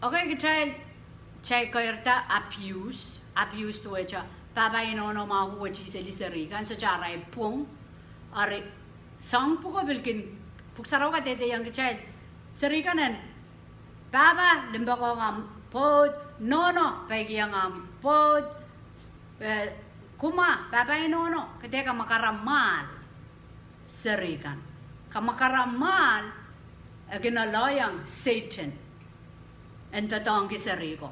okay, kitail, kitail keirda abuse, abuse duwehte pahpa inohno mwahu wet seli seri kan, sohte arail pwung. Eri soahng pwuko pil kin, Pwuhk Sarawi kadehdehiong kitail, seri kan en, pahpa limpoakohng ahmw pwoud, nohno peikiong ahmw pwoud, eh, kumwa, pahpa inohno, ke dehr kamwakaramwahl seri kan. Kamwakaramwahl e kin aloiong Sehdan en doadoahngki seri ko.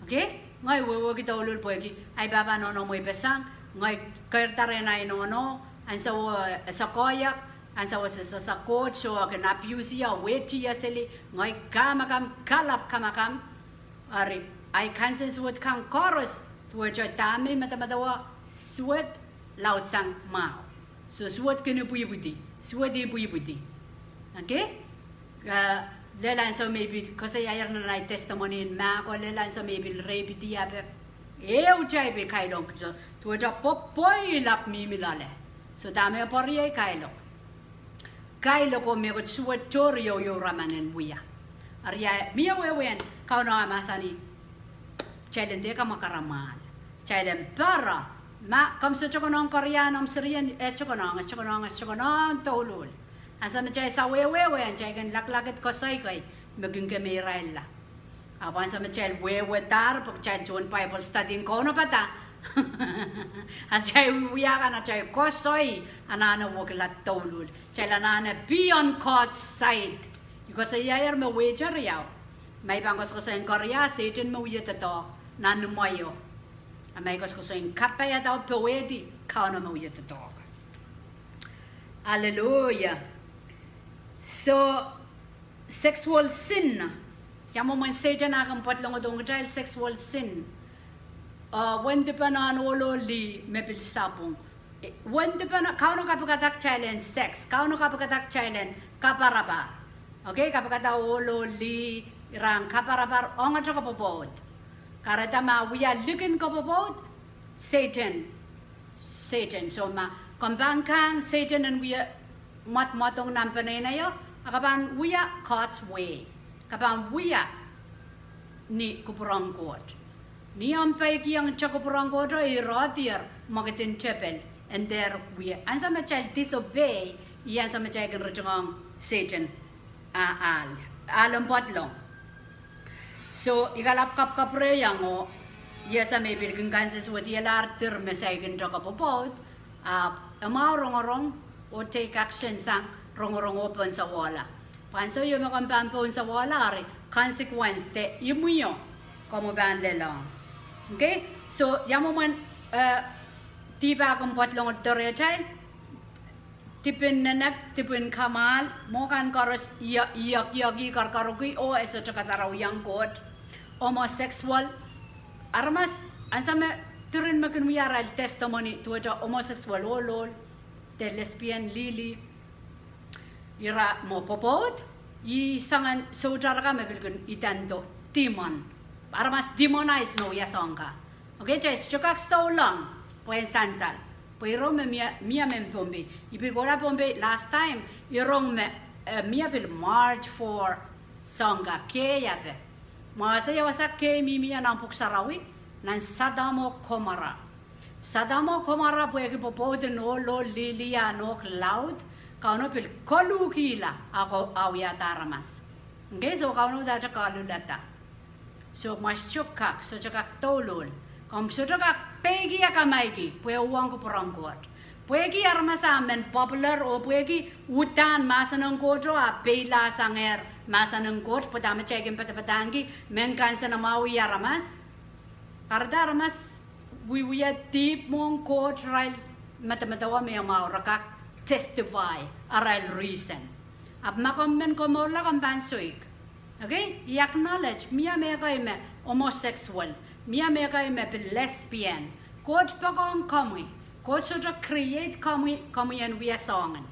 Okay? Ngehi wehwehki douluhl pwehki ahi pahpa nohno mweipeseng, ngehi keirda rehn ahi nohno, ansouo e sokoahiek, ansouo se sehse Koht, soh e kin abuse ie, wehdi ie seli, ngehi kamakam, kalap kamakam. Eri ahi kansensuwed kan koaros, duwehte dahme medemedewe suwed laudsang mwahu. So suwed kin ipwipwidi, suwed ipwipwidi. Okay? Eh, lel ansou me I pil koasoiaier nan ahi testimony en mahko, lel ansou me I pil rapidi ape, ehute I pil kailongki, so duwehte pwopwoial ahpw mihmi loale. So dahme pwuriei? Kailok. Kailok oh mehkot suwed tohri iouiou raman en wia. Eri ia mie wehwehn Kauno a mahsanih, kitail en dehr kamwakaramwahl. Kitail en pere. Ma komw sohte konehng koaros nan omw serien, e sohte konehng, e sohte konehng, e sohte konehng douluhl. Ansou me kitail sawehwe wehwehn, kitail kin laklakid koasoi kei me kin kemeirailla. Ahpw ansou me kitail wehwehdahr, pwe kitail tohn Bible study en kaunopada, a kitail wiewia kan, a kitail koasoi, anahne wekila douluhl. Kitail anahne be on God's side. I koasoiaier me wehte riau. Ma I pahn koasokoasoiong koaros, Sehdan me wie doadoahk nan imweio. A ma I koasokoasoiong kapaiada oh powehdi, Kauno me wie doadoahk. Aleluia. So, sexual sin. Ia mwomwen Sehdan a kin pedolongodohng kitail sexual sin. Eh, wendipen en ohl oh lih me pil sapwung. Eh, wendipen, Kauno kapikada kitail en sex. Kauno kapikada kitail en kaparapar. Okay, kapikada ohl oh lih, ira en kaparapar ongete kapwopwoud. Kahrehda ma wia likin kapwopwoud, Sehdan, Sehdan. So ma Komw pahn kang Sehdan en wia mwadmwadong nan peneinei o, a ke pahn wia God's way. Ke pahn wia ni kupwuren Koht. Ni omw peikiong te kupwuren Koht o, irair mwekid en tepel, en dehr wia. Ansou me kitail disobey, ih ansou me kitail kin ritingohng Sehdan ah, ahl, ahl en pedolong. So, I kalap kapwkapwurehiong o, I ese me I pil kin kansensuwedihlahr dir me saikinte kopwopwoud, ahpw e mwahu rongorong oh take action sang rongorong oh pohnsewala. Pwe ansou ieu me komw pahn pohnsewala, eri consequence de imwio komw pahn lelohng. Okay? So, ia mwomwen, eh, dihp ah kin pedolong doarehtail, dipin nenek, dipin kamwahl, mwo kan koaros ia, ia, ia, ia, kar, karuki, oh e sohte kasarawiong Koht. Homosexual, aramas, ansou me diren me kin wia arail testimony, duwehte homosexual, ohl ohl, de lesbian, lih lih, ira mwo pwopwoud, ih soangen soutar kan me pil kin idendo demon. Aramas demonize me wia soang ka. Okay, kitail sohte kak souleng pwehn sansal. Pwe I rong me mie, mie mehn Pohnpei. I pil kohla Pohnpei last time, I rong me, eh, mie pil march for soang ka, kei ape. Mwo ese ia wasa kei mihmi nan pwuhk sarawi, nan Sodom oh Gomorrah. Sodom oh Gomorrah pwehki pwopwoud en ohl ohl, lih lih, ah nohk laud, Kauno pil koluhkihla, ah ko, ah wiahda aramas. Okay, so Kauno dahte kaluhlahda. So mwo sohte kak, sohte kak douluhl. Komw sohte kak peikiong kamaiki, pwe uhwong kupwuren Koht. Pwehki aramas ah men popular oh pwehki uhdahn mahsen en Koht o ah peilahsangehr mahsen en Koht, pwe dahme kitail kin padapadahngki, men kansenamwahwih aramas. Kahrehda aramas wiewia dihp mwohn Koht, irail medemedewe me mwahu, re kak testify arail reason. Ahpw ma komw men komourla, komw pahn soik. Okay? I acknowledge, mie mehkei me homosexual, mie mehkei me pil lesbian. Koht poakohng komwi. Koht sohte create komwi, komwi en wia soangen.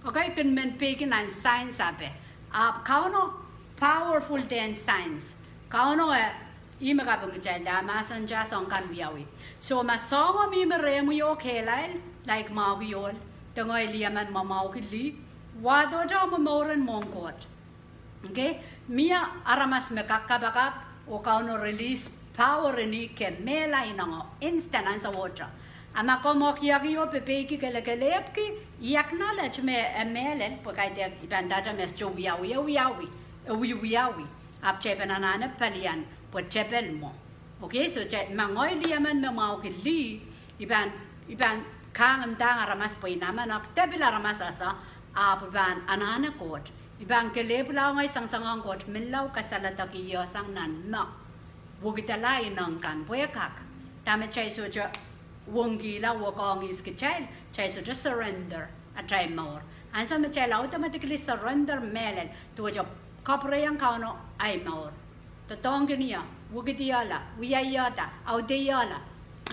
Okay, kin men peikin nan science ape. Ahpw Kauno powerful than science. Kauno e, ih me kaping kitail, ah mahsen kitail soang kan wiawi. So ma soango mihmi rehmwi oh kehlail, like mwahuki ohl, de ngehi lih emen me mwahuki lih, wahdohte omw mour en mwohn Koht. Okay? Mie aramas me kak kapakap, oh Kauno release power en ih ke mehla inengo, instant, ansowohte. A ma komw okiaki oh pepeiki, kelekelehpwki, I acknowledge me e mehlel, pwe kaidehk I pahn ndahte me sohte wiawi, e wiawi, e wiewiawi. Ahpw kitail pahn anahne pelian, pwe tepel mwo. Okay, so kitail, ma ngehi lih emen me mwahuki lih, I pahn, I pahn kahngendahng aramas pwe I namenek, de pil aramas ese, ahpw I pahn anahne Koht. I pahn kelehpwla ngehi sangesangohng Koht, menlau kasaledekihsang nan me wekidala ineng kan, pwe kak. Dahme kitail sohte wongkihla, wekohng ihs kitail, kitail sohte surrender atail mour. Ansou me kitail automatically surrender mehlel, duwehte kapwurehiong Kauno ahi mour. Doadoahngkin ie, wekidala, wiaiada, audehla,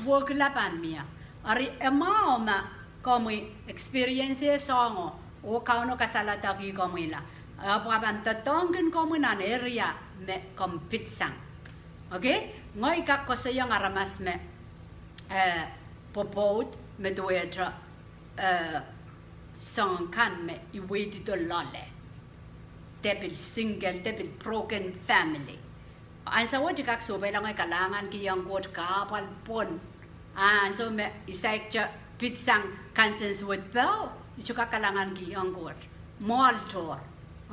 wekila pahn mie. Eri e mwahu ma komwi experience soango, oh Kauno kasaledekih komwila. Ahpw e pahn doadoahngkin komwi nan area me komw pitsang. Okay? Ngehi kak koasoiong aramas me, eh, pwopwoud me duwehte, eh, soang kan me I weidihdo loale. De pil single, de pil broken family. Ansou wet I kak sohpeila ngehi kalahngankihong Koht kahpwal pwon. Ah ansou me I saikinte pitsang kansensuwed peh, I sohte kak kalahngankihong Koht. Mwoahltohr.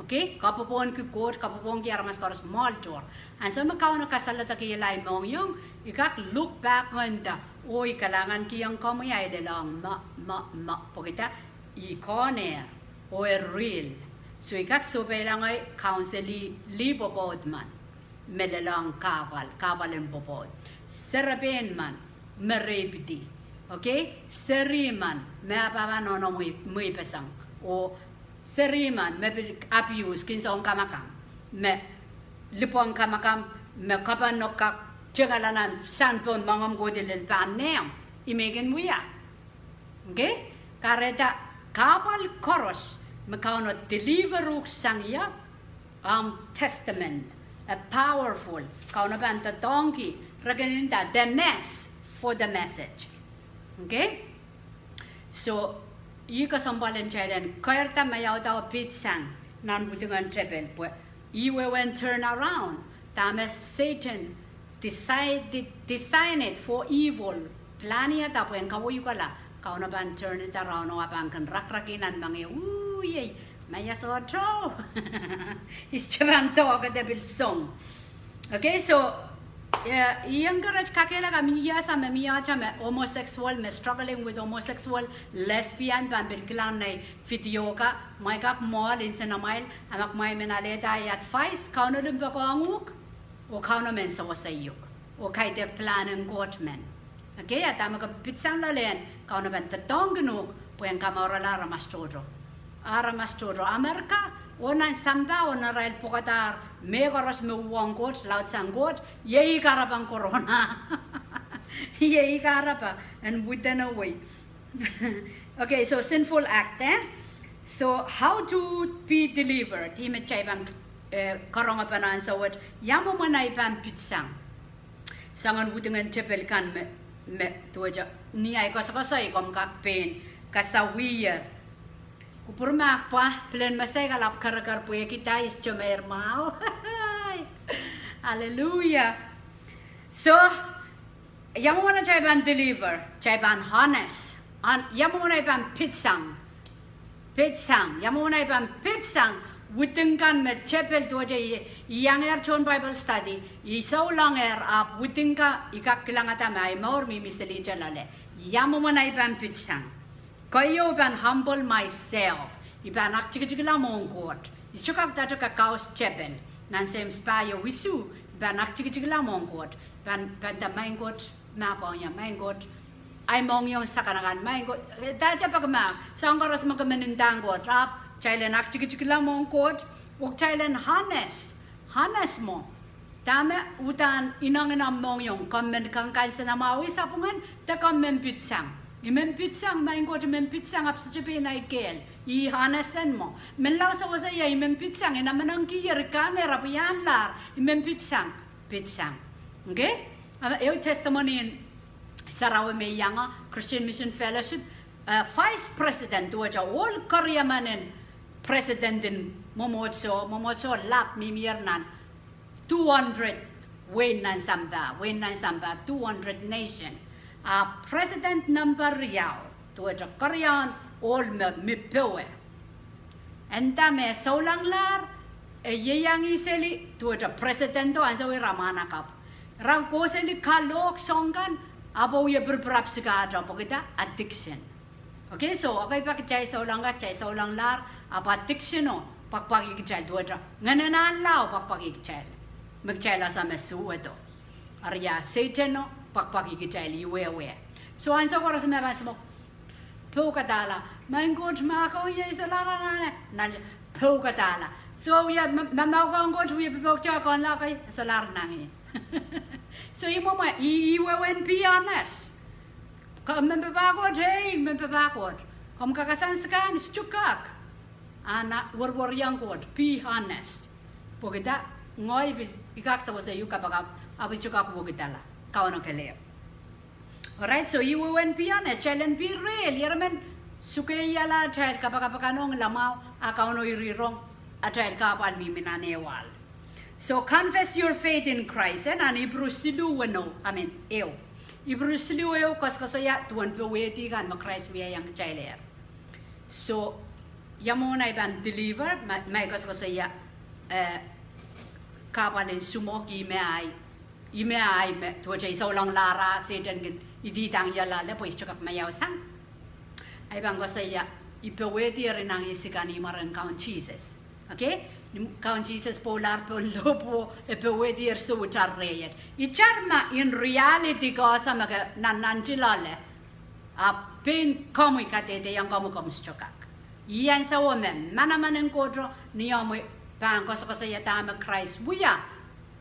Okay? Kapwopwoudki Koht, kapwopwoudki aramas koaros, mwoahltohr. Ansou me Kauno kasaledekihla ahi mohngiong, I kak look back ngehnda, oh I kalahngankihong komwi ahi lelohng me, me, me, pwehki dah, I kohnehr, oh e real. So I kak sohpeila ngehi counsel lih pwopwoud men me lelohng kahpwal, kahpwal en pwopwoud. Serepein men me reipidi. Okay? Seri men me apahpah nohno mweipeseng. Oh seri men me pil abuse, kin soun kamakam, me lipwong kamakam, me kapanohk kak tengala nan sampah, moangomw kohdi lel pahn nehmw, I men kin wia. Okay? Kahrehda kahpwal koaros me Kauno deliver uhk sang ie, omw testament, a powerful, Kauno pahn doadoahngki, re kin nda the mess for the message. Okay? So, Ih kesempwal en kitail en keirda me audaud pitsang nan widingen tepel pwe ih wehwehn turn around. Dahme Satan decided, designed for evil, plan ie da pwehn kaweikala, Kauno pahn turn it around oh e pahn kin rakraki nan mengei. Ooh, iei, ma ia sohte. Ihs te pahn doake de pil song. Okay, so, eh, I encourage kakehlaka me iasa me mie ata me homosexual, me struggling with homosexual, lesbian, pahn pil kilang nei video ka, mwein kak mwoahl nsenamwail, a ma kumwail men alehda ei advice, Kauno limpoak ong uhk, oh Kauno men sewese uhk, oh kaidehk pilahn en Koht men. Okay, a dahme ke pitsang loale en, Kauno pahn doadoahngkin uhk pwehn kamourala aramas tohto. Aramas tohto. Amerika, oh nan sampah, oh nan irail pwukadahr mehkoaros me uhwong Koht, laudsang Koht, iei kahrepen corona. Iei kahrepen, en widenawei. Okay, so sinful act, eh? So, how to be delivered? Ihme kitail pahn, eh, karonge pahn answer wet, ia mwomwen ei pahn pitsang. Soangen widingen tepel kan me, me duwehte, ni ei koasokoasoi komw kak pein kasawiher. Kupwur mahk pwa, pilen mesei kalap kereker pwehki da ihs te meir mwahu. Hallelujah. So, ia mwomwen atail pahn deliver, atail pahn honest. Ia mwomwen ei pahn pitsang. Pitsang, ia mwomwen ei pahn pitsang widing kan me tepel duwehte I iangehr tohn Bible study, I souleng ehr ahpw widing ka I kak kilangada me ei mour mihmi selihte loale. Ia mwomwen ei pahn pitsang. Keieu I pahn humble myself. I pahn aktikitikla mwohn Koht. I sohte kak kakaus tepel. Nan Seims pahieu isuh, I pahn aktikitikla mwohn Koht. Pahn, pahn nda, Maing Koht, mahkohng ie, Maing Koht, ei mohngiong sakanakan, Maing Koht, eh, dahte peki mahk, soahng koaros me ke men ndahng Koht, ahpw kitail en aktikitikla mwohn Koht, oh kitail en honest, honest mwo. Dahme uhdahn inengieng omw mohngiong, komw men kansenamwahwih sapwungen, de komw men pitsang. I men pitsang, Maing Koht, I men pitsang, ahpw sohte pein ei kehl. I honest en mwo. Menlau sewese ie, I men pitsang, I namenengkihier, I kamehr, ahpw I ahnlahr, I men pitsang, pitsang. Okay? Ahpw ehu testimony en sarawi me I iang, Christian Mission Fellowship, eh, vice president duwehte ohl keriemen en president en mwomwohdiso, mwomwohdiso lap mihmier nan two hundred wehin nan sampah, wehin nan sampah, two hundred nation. A president nempe riau, duwehte keriemen ohl me mi powe, e nda me e soulenglahr, e ieiang seli duwehte presidento ansou ira mwahnakapw. Ira kohseli kalohk soahng kan, ahpw wie pirpirap sikahdo pwehki da addiction. Okay, so ekei pak kitail souleng ka, kitail soulenglahr, ahpw addictiono pwakpwakih kitail duwehte ngehnen ahnla o pwakpwakih kitail. Me kitail ese me suwedo. Eri a Sehteno pwakpwakih kitail, I wehwe. So ansou koaros me pahn sehse mwo pwukadahla, Maing Koht mahkohng ie, I solahr anahne, nan pwukadahla. So ie, ma, ma mahkohng Koht, wie pwupwukda, konlahng kei, solahr nangi. So I mwomwen, I, I wehwehn be honest. Komw men papah Koht, ei, men papah Koht. Komw kakasang skan, sohte kak. A na werwer iang Koht, be honest. Pwehki da, ngehi pil, I kak sewese ehu kapakap, ahpw I sohte kak wekidala. Kauno kelehpw. Alright, so I wehwehn be honest, kitail en be real, ieremen sukeiala atail kapakap akan ong lamwahu, a Kauno irihrong atail kahpwal mihmi nan eh wahl. So confess your faith in Christ, eh, nan Ipru siluh weneu, I mean, ehu. Ipru siluh ehu koasokoasoia duwen powehdi kan me Krais wiahiong kitailehr. So, ia mwomwen ei pahn deliver, ma, ma I koasokoasoia, eh, kahpwal en sumwok, ih me ahi, ih me ahi me duwehte I soulenglahr a Sehdan kin idihdahng ie loale pwe I sohte kak maiausang. Ei pahn koasoia, I powehdi eri nangi sikan ni mwaren Kaun Sises. Okay? Ni Kaun Sises pwoulahr pohn lohpwuo, e powehdi eri soutar reiet. Itar ma in reality ke ese me ke nannanti loale, ahpw pein komwi kadehdehiong komwi komw sohte kak. Ih ansou me manaman en Kohto ni omwi pahn koasokoasoia dahme Krais wia,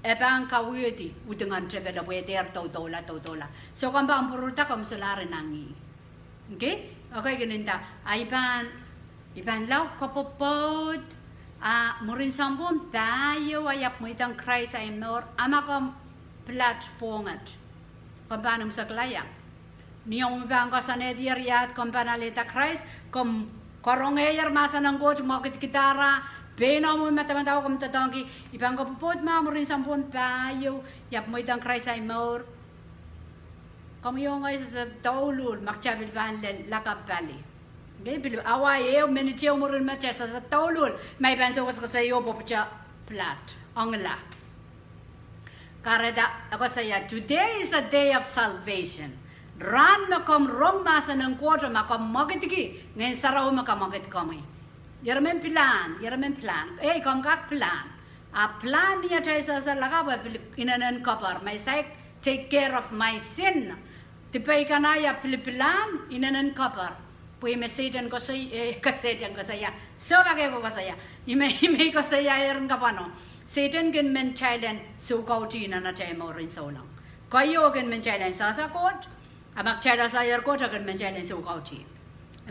e pahn kawehdi widingen tepel pwe e dehr doudoula, doudoula. So komw pahn pwururda komw solahr inangih. Okay? Okay, kin nda, a I pahn, I pahn lao kopwopwoud, a mwurin sounpwong pahieu a I ahpw mweidohng Krais ei mour, a ma komw pilat pwohnget, komw pahn imwisekla ia? Ni omw pahn koasoanehdier iahd komw pahn alehda Krais, komw karongehier mahsen en Koht, mwekidkidara, pein omw madamadau komw doadoahngki, I pahn kapwopwoud ma mwurin sounpwong pahieu, I ahpw mweidohng Krais ahi mour. Komwi oh ngehi sehse douluhl ma kitail pil pahn lel lakapw pali. Ngehi pil awa ehu minit ehu mwurin me kitail sehse douluhl, ma I pahn sou koasoakoasoio pwe pwutak pilad ongla. Kahrehda e koasoia, today is a day of salvation. Rahn me komw rong mahsen en Koht oh ma komw mwekidki, Ngehn Sarawi me kamwekid komwi. Ieremen pilahn, ieremen pilahn. Ei, komw kak pilahn. Ahpw pilahn ni atail sehse lakapw e pil inenen kapar. My side take care of my sin. Dipei kan ahi ahpw pil pilahn inenen kapar. Pwe ih me Sehdan koasoi, eh, ka Sehdan koasoia. Soh, kak e koasoia. Ih me, ih me I koasoiaier en kapwano. Sehdan kin men kitail en soukautih nan atail mouren souleng. Keieu kin men kitail en sehse Koht. A ma kitail sehsehier Koht e kin men kitail en soukautih.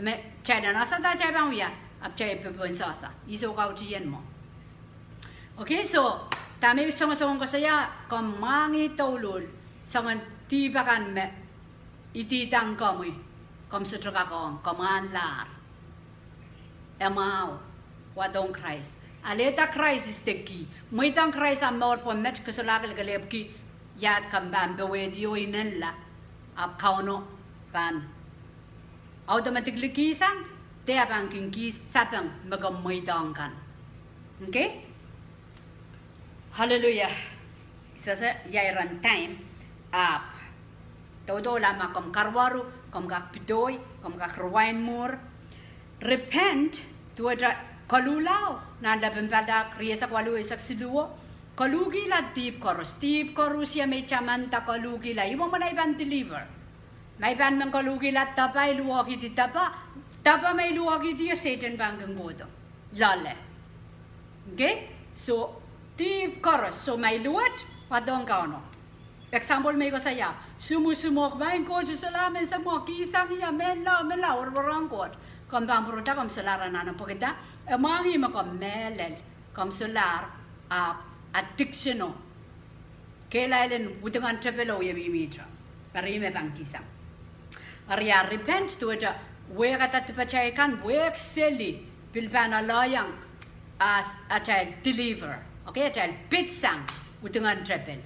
Me kitail en sehse, kitail pahn wia, ahpw kitail pil pohn sehse. Ih soukautih en mwo. Okay, so, dahme I songosong koasoia, komw mwahngih douluhl soangen dihp akan me I ididahng komwi, komw sohte kak ong, komw ahnlahr. E mwahu, wadohng Krais. Alehda Krais is the key. Mweidohng Krais ahmw mour pwe met ke solahr kelekelehpwki iahd komw pahn powehdi oh inenla, ahpw Kauno pahn automatically kihsang, de e pahn kin kihsapeng me komw mweidohng kan. Okay? Hallelujah. Sehse ia iren time, ahpw doudoula ma komw karuwaru, komw kak pedohi, komw kak ruwain mwuhr. Repent, duwehte koluhla, nan Lepin Padahk rieisek waluh eisek siluh, koluhkihla dihp koaros. Dihp koaros ia me I tamanda koluhkihla, ih mwomwen ei pahn deliver. Ma I pahn men koluhkihla dapa, I luwakihdi dapa, dapa me I luwakihdi o Sehdan pahn kin kohdo loale. Okay? So, dihp koaros, so ma I luwet, wadohng Kauno. Example me I koasoia, sumwusumwok, maing Koht, I solahr men semwok, kihsang ie, menlau, menlau, warohng Koht. Komw pahn pwurehda komw solahr anahne pwekida, e mwahngih me komw mehlel, komw solahr, ahpw addiction o kehlail en widingen tepel o wie mihmihte. Eri me pahn kihsang. Eri a repent duwehte wehkada dipatail kan, wehk seli, pil pahn aloiong as atail deliver. Okay, atail pitsang widingen tepel.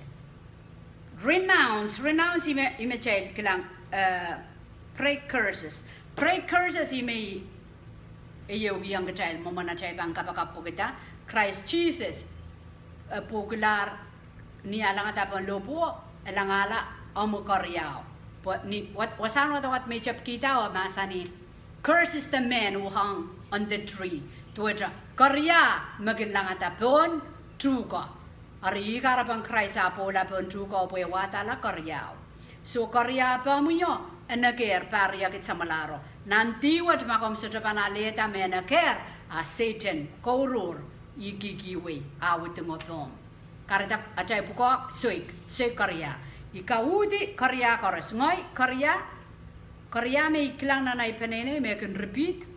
Renounce, renounce ih me, ih me kitail kilang, eh, break curses. Break curses ih me I ehukihong kitail mwomwen atail pahn kapakap pwekida Krais Sises, eh, pwukilahr ni e langada pohn lohpwuo, e langahla omw keriau. Pwe ni, wa-, wasahn wadawad me I tepkihda e mahsanih, curse is the man who hung on the tree. Duwehte keria me kin langada pohn tuhke. Eri ih kahrepen Krais ah pwoula pohn tuhke pwe e wadahla keriau. So keria pahmwio, e nekehr, pahr riekid samwalahro. Nan dih wet ma komw sohte pahn alehda me e nekehr, a Sehdan kouruhr, ih kihkihwei, ah widingo pohmw. Kahrehda atail pwukoa soik, soik keria. I kauhdi keria koaros. Ngehi keria, keria me I kilang nan ahi peneinei me kin repeat.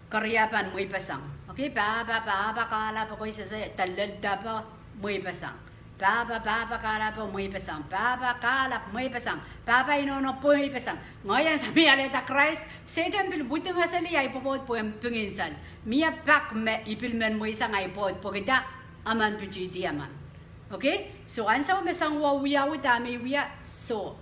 Keria pahn mweipeseng. Okay, pahpa, pahpa kahlap, okay, sehse, de lel dapa, mweipeseng. Pahpa, pahpa kahlap, mweipeseng. Pahpa kahlap, mweipeseng. Pahpa inohno, mweipeseng. Ngehi ansou me I alehda Krais, Sehdan pil widingeseli ahi pwopwoud pwe en pingin sal. Mie pak me I pil men mweisang ahi pwoud pwekida emen pitihdi emen. Okay, so ansou me soang wia wiawi, dahme I wia, so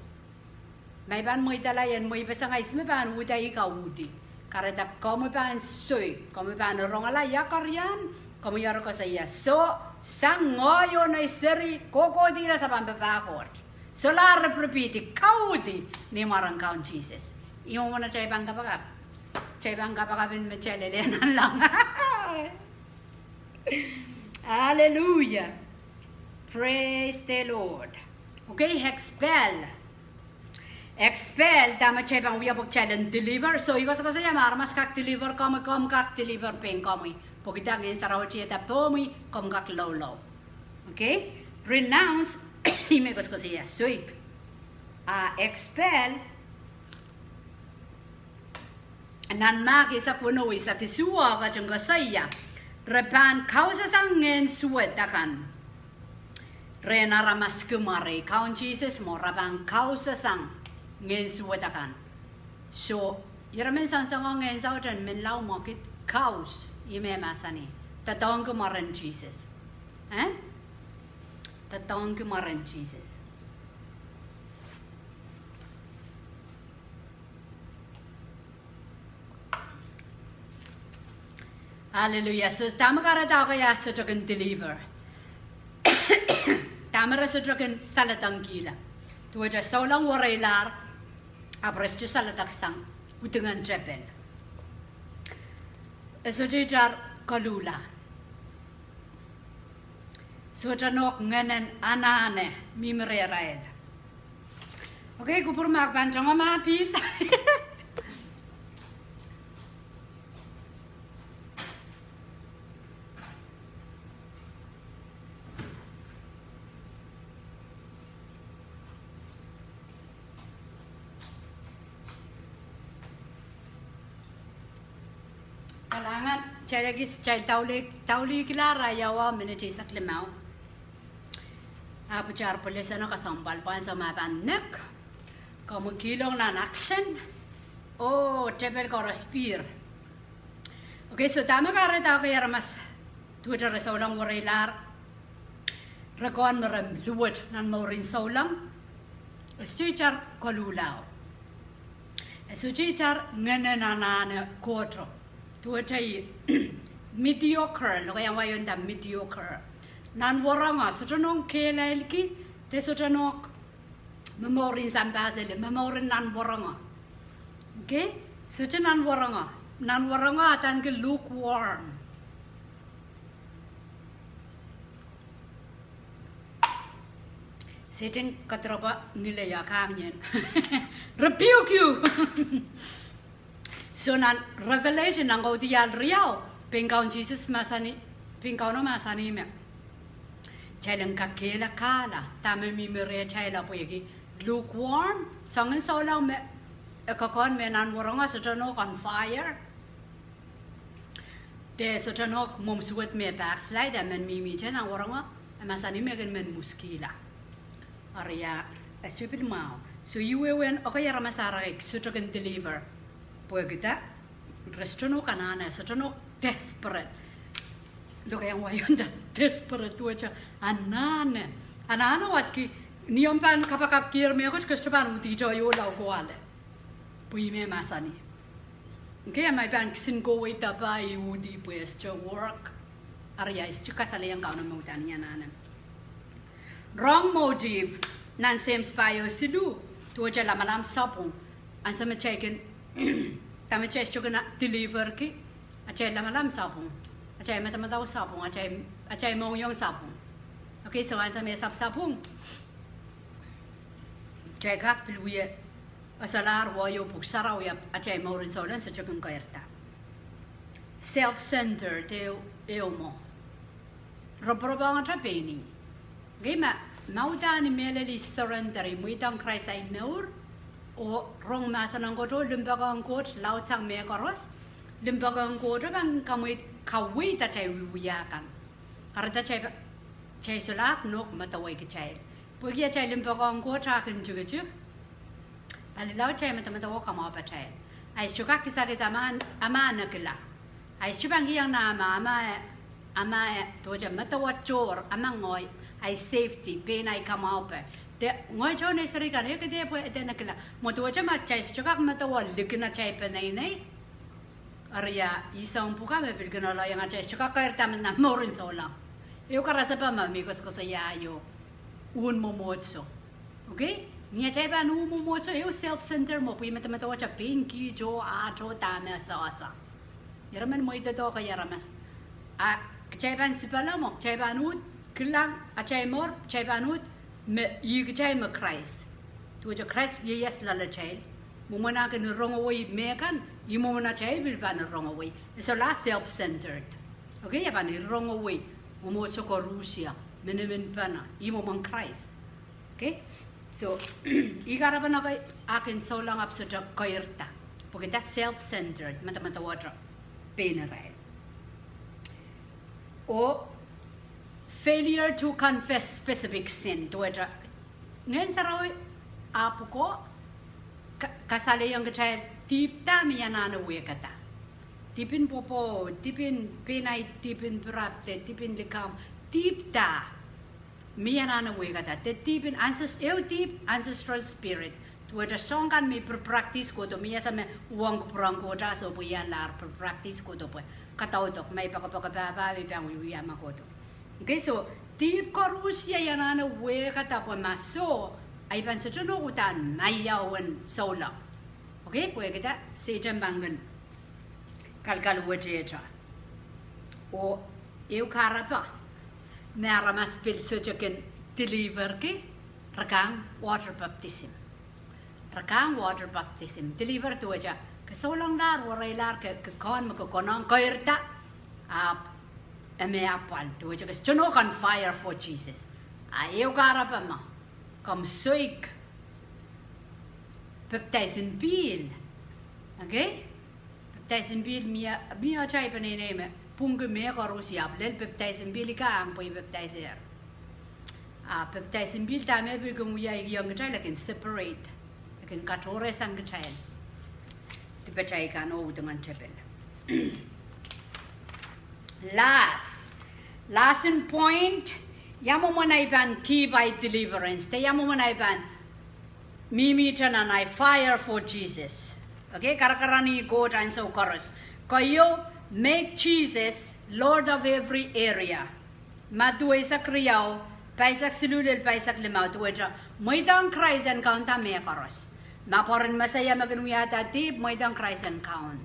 ma I pahn mweidala, I en mweipeseng, I sohte me pahn uhda, I kauhdi. Kahrehda komwi pahn soik, komwi pahn rongala ia kerian, komwi eri koasoia, so, sang ngehi oh nei seri kohkohdihla sapahn papah Koht. Solahr repeat, I kauhdi ni mwaren Kaun Sises. Ih mwomwen atail pahn kapakap. Atail pahn kapakap en me kitail lelehng nanleng. Hallelujah. Praise the Lord. Okay, expel. Expel, dahme kitail pahn wia pwe kitail en deliver. So I koasokoasoia ma aramas kak deliver komwi, komw kak deliver pein komwi. Pwekida Ngehn Sarawi tiada pohmwi, komw kak loulou. Okay? Renounce, ih me I koasokoasoia, soik. A expel, nan Mark eisek weneu, eisek isuh e ketin koasoia, re pahn kausasang ngehn suwed akan rehn aramas kimwarei. Kaun Sises mwo, re pahn kausasang ngehn suwed akan. So, irail men soansoangohng ngehn saut en men lao mwekid, kaus, ih me mahsanih. Doadoahngki mwaren Sises. Eh? Doadoahngki mwaren Sises. Hallelujah. So, dahme kahrehda ke ia sohte kin deliver? Dahme re sohte kin saledekihla? Duwehte souleng wereilahr, ahpw re sohte saledeksang, udingen tepel. E sohte itar koluhla. Sohte nohk ngehnen anahne mihmi rehrail. Okay, kupwur ma ke pahn tongohng ma pil. Kalahngan, kitail ekis, kitail daulih, daulihkihla arail awa minit eisek limau. Ahpw itar pweleseng kesempwal pwe ansou ma pahn nek, komw kihlong nan action. Oh, tepel koaros pihr. Okay, so dahme kahrehda ke ia aramas duwehte re souleng wereilahr, re kohn me re luwet nan mourin souleng, e sohte itar koluhlao. E sohte itar ngehnen anahne kohto. Duwehte ih mediocre, lokaiahn wai ong dahme mediocre. Nan wahnpoaron sohte nohk kehlailki, de sohte nohk me mourin sampah seli, me mourin nan wahnpoaron. Okay? Sohte nan wahnpoaron. Nan wahnpoaron adaneki lukewarm. Sehdan kadiropwa ngileia kang ien. Rebuke you. So nan Revelation, nan Kaudiahl riau, pein Kaun Sises mahsanih, pein Kauno mahsanih me kitail en kak kehlakahla dahme mihmi rehtail pwehki lukewarm, soangen souleng me e kokohn me nan wahnpoaron sohte nohk on fire. De sohte nohk mwomw suwed me backslide, e men mihmihte nan wahnpoaron, e mahsanih me kin men muskihla. Eri e sohte pil mwahu. So ih wehwehn, okay, aramas aramas sohte kin deliver. Pwehki dah, re sohte nohk anahne, sohte nohk desperate. Lokaiahn wai ong dahme desperate, duwehte anahne. Anahne wadki, ni omw pahn kapakapkier mehkot, ke sohte pahn uhdihte oh lao kohla. Pwe ih me mahsanih. Okay, ma I pahn kisin kohwei dapa, I uhdi pwe e sohte work. Eri I sohte kasalehiong Kauno me udahn I anahne. Wrong motive, nan Sehms pahieu siluh, duwehte lamalam sapwung. Ansou me kitail kin, dahme kitail sohte kin deliverki, atail lamalam sapwung, atail madamadau sapwung, atail, atail mohngiong sapwung. Okay, so ansou me sapsapwung, kitail kak pil wie, e solahr wahio Pwuhk Sarawi, atail mourin souleng sohte kin keirda. Self-centered, ehu, ehu mwo. Roporopohngete pein ih. Okay, ma, ma udahn I mehlel, I surrender, I mweidohng Krais ahi mour, oh rong mahsen en Koht, limpoakohng Koht laudsang mehkoaros, limpoakohng Koht pahn kamwei, kaweid atail wiewia kan. Kahrehda kitail, kitail solahr nohk medewe kitail. Pwehki atail limpoakohng Koht a kin tikitik, palilaud atail medemedewe kamwahu patail. Ahi sohte kak kisakis amwail, amwail nekila. Ahi sohte pahn kihong nan amwail, amwail, amwail, duwehte medewe tohr, amwail ngehi, ahi safety, pein ahi kamwahupe. De ngehi tohn nei seri kan, e kede pwe e de nekila. Mwo duwehte ma kitail sohte kak medewe likin atail peneinei. Eri a, ih soahng pwukat me pil kin ohlahng atail sohte kak keirda me nan mourin souleng. Ehu karasepe me I koasokoasoia ieu, uhn mwomwohdiso. Okay? Ni atail pahn uh mwomwohdiso, ehu self-centered mwo, pwe medemedewe atail pein kihto, ahto, dahme sehse. Irail men mweidohng doke aramas. A kitail pahn sipala mwo, kitail pahn uhd kilang atail mour, kitail pahn uhd me ih kitail me Krais. Duwehte Krais ieias loalatail. Mwomwen a kin rongowei mehkan, ih mwomwen atail pil pahn rongowei. E solahr self-centered. Okay, e pahn rongowei mwomwohdiso koaros, miniminpene, ih mwomwen Krais. Okay? So, ih kahrepen a kin souleng ahpw sohte keirda. Pwehki dah, self-centered, medemedewe pein irail. Oh failure to confess specific sin. Duwehte Ngehn Sarawi a pwukoa, kasalehiong kitail dihp da me I anahne wehkada. Dihp en pwopwoud, dihp en pein ahi, dihp en pirap, de dihp en likamw, dihp da me I anahne wehkada. De dihp en, ehu dihp ancestral spirit. Duwehte soahng kan me I practice kohdo, me I ese me uhwong kupwuren Koht ah soh pwe I anahne practice kohdo pwe kadaudok, ma I poakepoake pahpa, I pahn wiewia me kohdo. Okay, so dihp koaros I anahne wehkada pwe ma soh, ahi pahn sohte nohk uhdahn maiau en souleng. Okay, pwehki dah, Sehdan pahn kin kalkaluwetehte. Oh ehu kahrepe me aramas pil sohte kin deliverki, re kang water baptism. Re kang water baptism. Deliver duwehte ke soulenglahr, wereilahr, ke, ke konehng me ke konehng keirda, ahpw e me apwal duwehte ke sohte nohk on fire for Jesus. A ehu kahrepe me komw soik pepdaisin pihl. Okay? Pepdaisin pihl mie, mie atail peneinei me pwungki mehkoaros, ahpw lel pepdaisin pihl I kang pwe I pepdaisehr. A pepdaisin pihl dahme pil kin wia, I iang kitail, e kin separate, e kin katohrehsang kitail dipatail kan oh udingen tepel. Last, last in point, ia mwomwen ahi pahn kihp ahi deliverance, de ia mwomwen ahi pahn mihmihte nan ahi fire for Jesus. Okay, karakaranih Koht ansou koaros. Keieu, make Jesus Lord of every area. Madiu eisek riau, pahisek siluh lel pahisek limau duwehte, mweidohng Krais en kaunda mehkoaros. Ma pwoaren Mesaia me kin wiahda dihp, mweidohng Krais en kaun.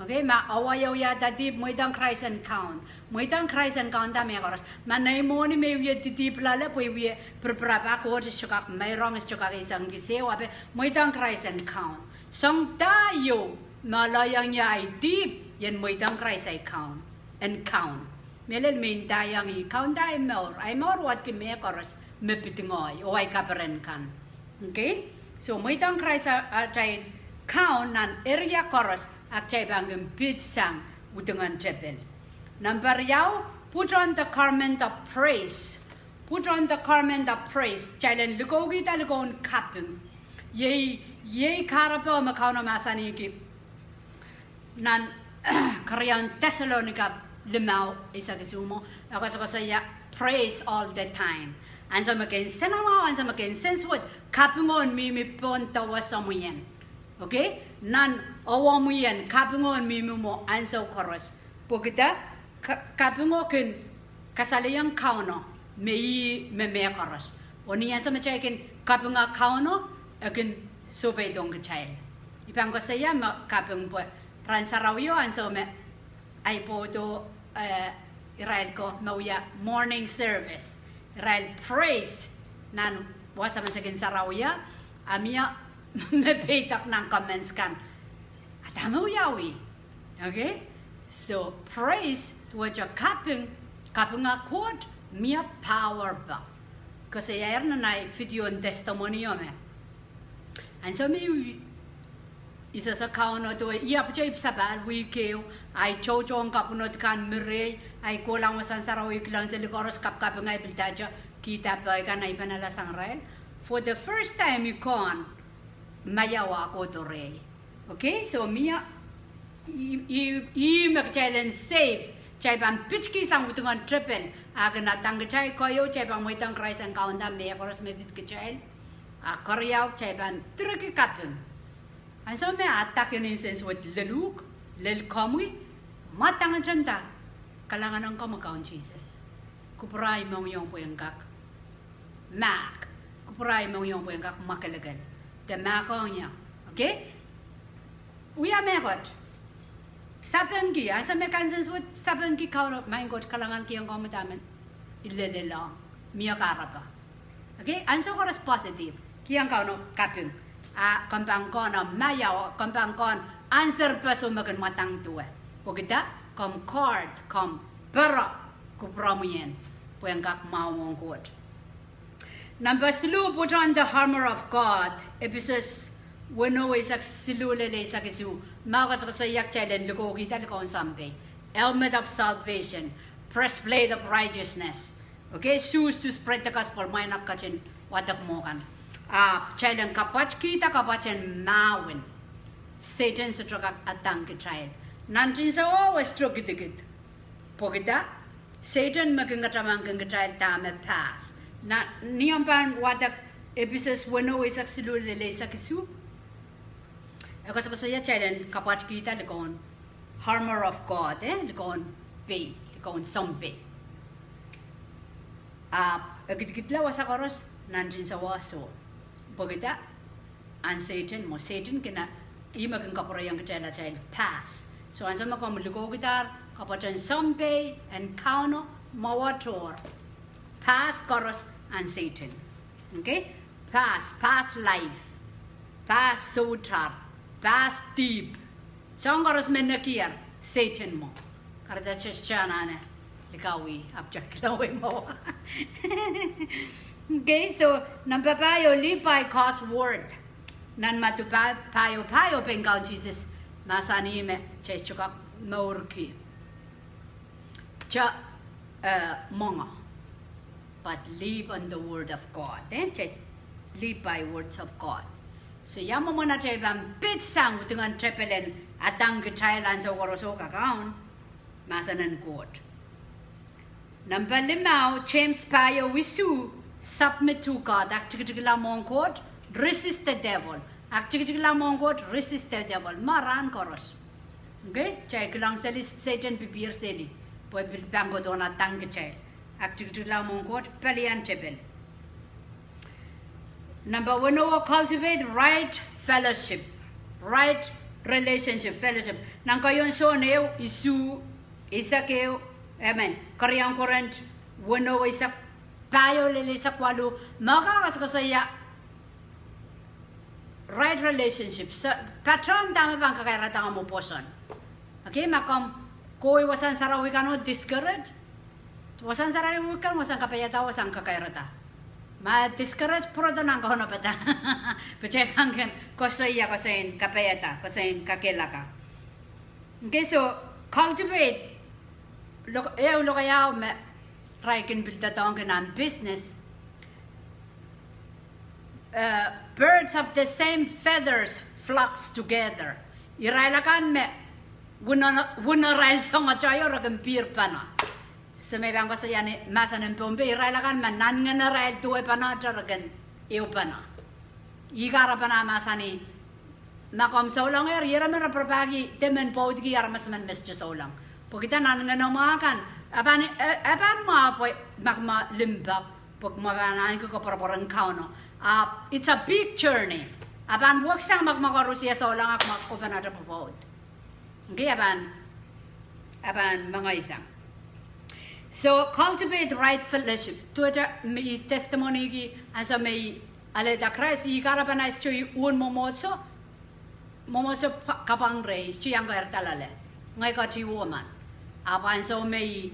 Okay, ma awaia wiahda dihp, mweidohng Krais en kaun. Mweidohng Krais en kaunda mehkoaros. Ma nei mwohni me I wie didihp loale pwe I wie pirpirapa, Koht sohte kak meirong, sohte kak eisek kis ehu, ahpw mweidohng Krais en kaun. Soahng da ieu me loalaiong ie ahi dihp, I en mweidohng Krais ahi kaun, en kaun. Mehlel me I ndaiong ih kaunda ahi mour, ahi mour wadki mehkoaros me pidingoahi oh ahi kaperen kan. Okay? So mweidohng Krais atail kaun nan area koaros, a kitail pahn kin pidsang udingen tepel. Number riau, put on the garment of praise. Put on the garment of praise. Kitail en likoukihda likoun kaping. Iei, iei kahrepe me Kauno mahsanihki nan keriaun Tesalonika limau eisek isuh mwo, e koasokoasoia praise all the time. Ansou me ke nsenamwahu, ansou me ke nsensuwed, kapingo en mihmi pohn dewesomwi en. Okay? Nan ewomwi en, kapingo en mihmi mwo ansou koaros. Pwehki dah, kapingo kin kasalehiong Kauno me ih me mehkoaros. Oh ni ansou me kitail kin kapinga Kauno, e kin sohpeidohng kitail. I pahn koasoia me kaping pwe rahn sarawio ansou me ahi pwoudo, irail ko me wia morning service, irail praise nan wasa me se kin sarawio, a mie me peidek nan comments kan, a dahme wiawi. Okay? So praise duwehte kaping, kapinga Koht mie power pwe. Koasoiahier nan ahi video en testimony o me ansou me I sehse Kauno duwe, I ahpwete ipwsapahl wihk ehu, ahi toutou en kapwunod kan mi rehi, ahi kohla wasahn sarawi, I kilang seli koaros, kapkapinga, I pil dahte kihda pehi kan, ahi pahn alasang irail. For the first time I kohn maiau ah kohdo rehi. Okay, so mie, ih me kitail en save, kitail pahn pitkihsang udingen tepel, a kin adang kitail. Keieu, kitail pahn mweidohng Krais en kaunda mehkoaros me pid kitail. A keriau, kitail pahn direki kaping. Ansou me adak en nsensuwed lel uhk, lel komwi, mwadangete nda, kalahngan ong komwi Kaun Sises. Kupwurei mohngiong pwehn kak mahk. Kupwurei mohngiong pwehn kak mwakelekel de mahkohng ie. Okay? Wia mehkot. Sapengki, ansou me ke nsensuwed, sapengki Kauno, Maing Koht, kalahngan kihong komwi dahme I lelelohng. Mie kahrepe. Okay, ansou koaros positive. Kihong Kauno kaping. A komw pahn kohn maiau, komw pahn kohn answer paso me kin mwadang duwe. Pwehki dah, komw guard, komw pere kupwuromwi en pwehn kak mwahu mwohn Koht. Number siluh, put on the armor of God. Episos weneu, eisek siluh lel eisek isuh, me koasokoasoia kitail en likoukihda likoun sampei. Helmet of salvation, breastplate of righteousness. Okay, shoes to spread the gospel, mwain ahpw ketin wadek mwo kan. Ahpw kitail en kapwatkihda kapwat en mahwen. Sehdan sohte kak adang kitail. Nantihnsawao e sohte kidikid. Pwehki dah? Sehdan me kin katamankin kitail dahme pass. Na, ni omw pahn wadek Episos weneu eisek siluh lel eisek isuh, e koasokoasoia kitail en kapwatkihda likou en armor of God, eh, likou en pei, likou en sounpei. Ahpw e kidikidla wasa koaros nantihnsawao soh. Pwehki dah? Ahn Sehdan mwo. Sehdan kin, ih me kin kapwurehiong kitail atail pass. So ansou me komw likoukidahr kapwat en sounpei en Kauno, mwowe tohr, pass koaros ahn Sehdan. Okay? Pass, past life, past soutar, past dihp. Soahng koaros me nekier, Sehdan mwo. Kahrehda kitail anahne likawih, ahpw kitail kilangwei mwo. Okay, so number pahieu, live by God's word. Nan Madiu pa-, pahieu, pahieu pein Kaun Sises mahsanih me kitail sohte kak mourki, eh, mwenge, but live on the word of God, eh? Kitail live by words of God. So ia mwomwen atail pahn pitsang udingen tepel en adang kitail ansou koaros oh kakaun mahsen en Koht. Number limau, James pahieu isuh, submit to God, aktikitikla mwohn Koht, resist the devil. Aktikitikla mwohn Koht, resist the devil. Marain koaros. Okay? Kitail kilang seli Sehdan pipihr seli, pwe pil pahn kohdohn adang kitail. Aktikitikla mwohn Koht, pelian tepel. Number weneu, cultivate right fellowship, right relationship, fellowship. Nan keieun Sohn ehu, isuh, eisek ehu, amen, keriau Korint weneu, eisek pahieu lel eisek waluh, me koasokoasoia right relationship, so, patehng dahme pahn kakairada omw pwoson. Okay, ma komw kohwei wasan sarawi kan oh discourage, wasan sarawi kan, wasan kapaiada, wasan kakairada. Ma discourage, pwurodo nan kaunopada. Pwe kitail pahn kin koasoia koasoi en kapaiada, koasoi en kakehlaka. Okay, so cultivate, lok-, ehu lokaiao me irail kin pil doadoahngki nan business, eh, birds of the same feathers flocks together. Irail akan me win-, winarail soangotoaio re kin pihr pahna. Se me I pahn koasoia ni mahsen en Pohnpei, irail akan me nanngenarail duwepanohte re kin ehupene. Ih kahrepen mahsanih, ma komw souleng, eri irail me re pirpahki de men pwoudki aramas men me sohte souleng. Pwehki dah? Nanngenomwa kan, e pahn, e, e pahn mwahu pwe ma kumwa limpoak, pwe kumwa pahn ahneki koapworopwor en Kauno. Ah, it's a big journey. E pahn weksang ma kumwa koaros ie souleng a kumwa kohpene pwopwoud. Okay, e pahn, e pahn mengeisang. So, cultivate right fellowship. Duwehte me I testimony ki, ansou me I alehda Krais, ih kahrepen I sohte uwen mwomwohdiso, mwomwohdiso pa-, kapwang reh, I sohte iang keirda loale. Ngehi ketiwo men. Ahpw ansou me I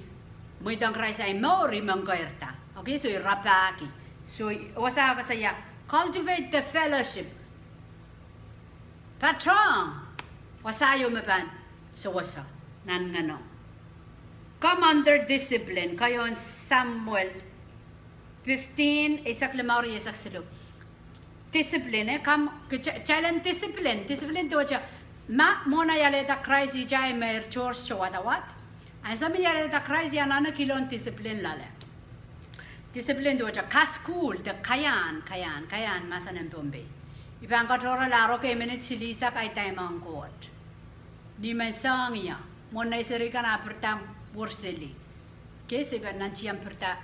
mweidohng Krais ahi mour, I men keirda. Okay, so I rapahki. So, I wasa koasoia, cultivate the fellowship. Patehng wasaio me pahn sewese, nanngenou. Come under discipline, keieun Samuel fifteen, eisek limau ri eisek siluh. Discipline, eh, come, kitail en discipline, discipline duwehte, ma mwohn ahi alehda Krais, ih atail meir tohrohr soh wadawad. Ansou me I alehda Krais, I anahne kilohn discipline loale. Discipline duwehte kasukuhl de kaiahn, kaiahn, kaiahn mahsen en Pohnpei. I pahn katohrehla ahr ekei minit silihsek ahi time ong Koht. Ni men soahng ie, mwohn nei seri kan a pirda wor seli. Okay, so I pahn nantihong pirda.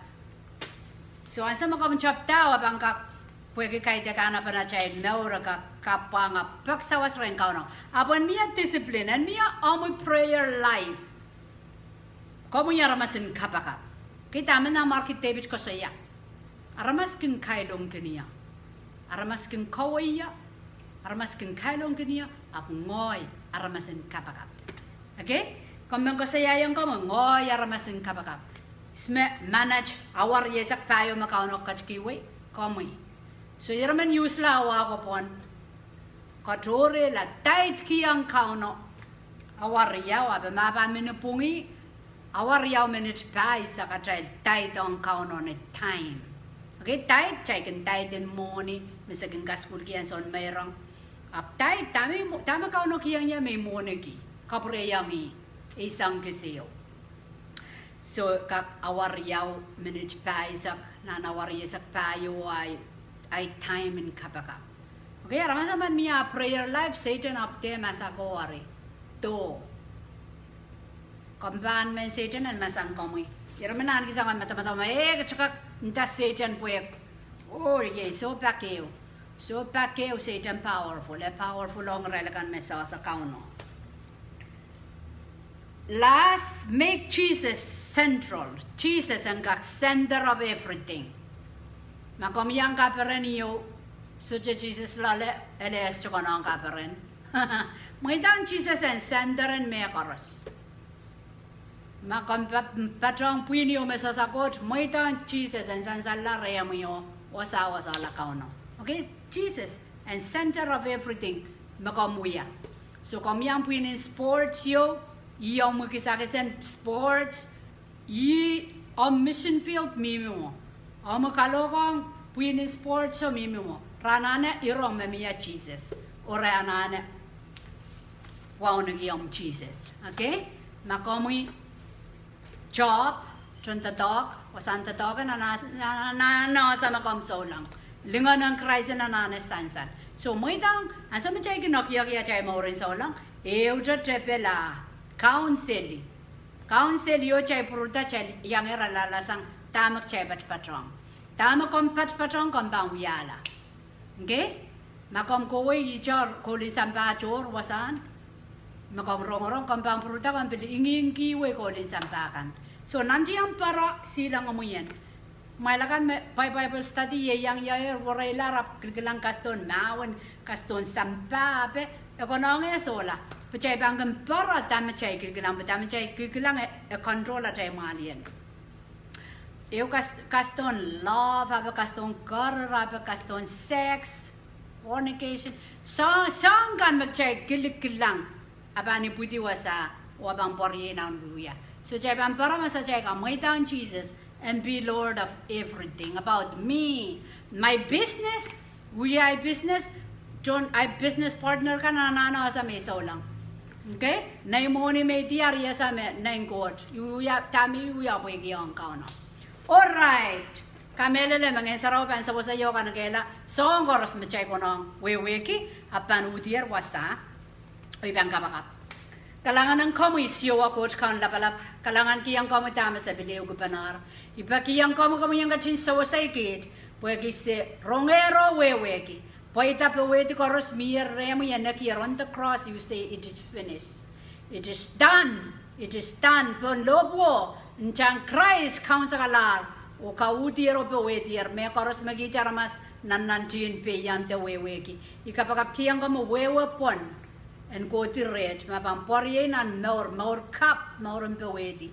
So ansou me komw tapida, e pahn kak, pwehki kaidehn kahnapanatai mour e kak kapwang a pek sawas rehn Kauno. Ahpw en mie discipline, en mie omwi prayer life. Komwi aramas en kapakap. Kitail men, Maing Depit koasoia, aramas kin kailongkin ie. Aramas kin kawei ie. Aramas kin kailongkin ie, ahpw ngehi aramas en kapakap. Okay? Komw men koasoiaiong komwi, ngehi aramas en kapakap. Ihs me manage awa rieisek pahieu me Kauno ketikihwei? Komwi. So irail men usela awa ko pwon katohrehla, tithe kihong Kauno awa riau, ahpw ma pahn mihmi pwungih, awa riau minit paheisek atail tithe ong Kauno ni time. Okay, tithe, kitail kin tithe en mwohni me se kin kasukuhlki ansou en meirong. Ahpw tithe, dahme, dahme Kauno kihong ie? Me mwohniki, kapwurehiong ih, ei sang kisehio. So kak awa riau minit pahisek, nan awa rieisek pahieu, ahi, ahi time en kapakap. Okay, aramas emen mie prayer life, Sehdan ahpw dehr masak oh eri, doh. Komw pahn men Sehdan en masak komwi. Irail me nahnki sang madamadau me, eh, ke kak nda Sehdan pwehk. Oh, iei, soh pak ehu. Soh pak ehu, Sehdan powerful. E powerful ong irail akan me sehse Kauno. Last, make Jesus central. Sises en kak center of everything. Ma komw iang kaperen ieu, sohte Sises loale, ele estokonohng kaperen. Mweidohng Sises en center en mehkoaros. Ma komw pa-, patohng pwihn ieu me sehse Koht, mweidohng Sises en sansalla rehmwi oh wasawasala Kauno. Okay, Sises en center of everything me komw wia. So komw iang pwihn en sports ieu, ih omwi kisakis en sports, ih omw mission field, mihmi mwo. Omwi kalohkohng pwihn en sports o, mihmi mwo. Re anahne irong me mie Sises, oh re anahne wauneki omw Sises. Okay, ma komwi job, tohn doadoahk, wasahn doadoahk, nan, nan, nan, nan ese me komw souleng, lingan en Krais en anahne sansal. So mweidohng, ansou me kitail kin okioki atail mour en souleng, ehute tepel ah counsel. Counsel ieu kitail pwurda, kitail iang irail alehda sang dahme kitail patpatohng. Dahme komw patpatohng, komw pahn wiahla. Okay, ma komw kohwei ihte koul en sampah tohr wasahn, ma komw rongorong, komw pahn pwurda, komw pil ingingkihwei koul en sampah kan. So nantihong pere, silangemwien. Kumwail akan me pai Bible study ieiang ie, wereila, re ahpw kilkilang kasdohn mahwen, kasdohn sampah, pwe e konehng e sohla. Pwe kitail pahn kin pere dahme kitail kilkilang, pwe dahme kitail kilkilang e, e control atail mwahliel. Ehu kas-, kasdohn love, ahpw kasdohn kerirape, kasdohn sex, fornication, soahng, soahng kan me kitail kilkilang, e pahn ipwidi wasa, oh e pahn pwariehi nan wiewia. So kitail pahn pere me se kitail kamweidahng Sises and be Lord of everything, about me, my business, wia ahi business, tohn ahi business partner kan anahne ese me e souleng. Okay, nei mwohni me e diar, ih ese me nei Koht, I wia, dahme I wia pwehki ong Kauno. Alright. Kamehlele me Ngehn Sarawi pahn sewese ieu kanekehla soahng koaros me kitail konehng wehwehki, ahpw pahn uhdier wasa, oh I pahn kapakap. Kalahngan en komwi Siohwa Koht Kaun lapalap, kalahngankihong komwi dahme se pil ehukipene. I pekihong komwi, komwi en ketin sewese kiht, pwehki se rongehr oh wehwehki pweida powehdi koaros me ier rehmwi, e nekier on the cross, you say, it is finished. It is done. It is done. Pohn lohpwuo, ntahn Krais kaunsekalahr oh kauhdier oh powehdier mehkoaros me kiht aramas nannantihn pehiong de wehwehki. I kapakapkihong komwi wehwe pwon en kohdi reht me pahn pwariehi nan mour, mour kapw, mour en powehdi.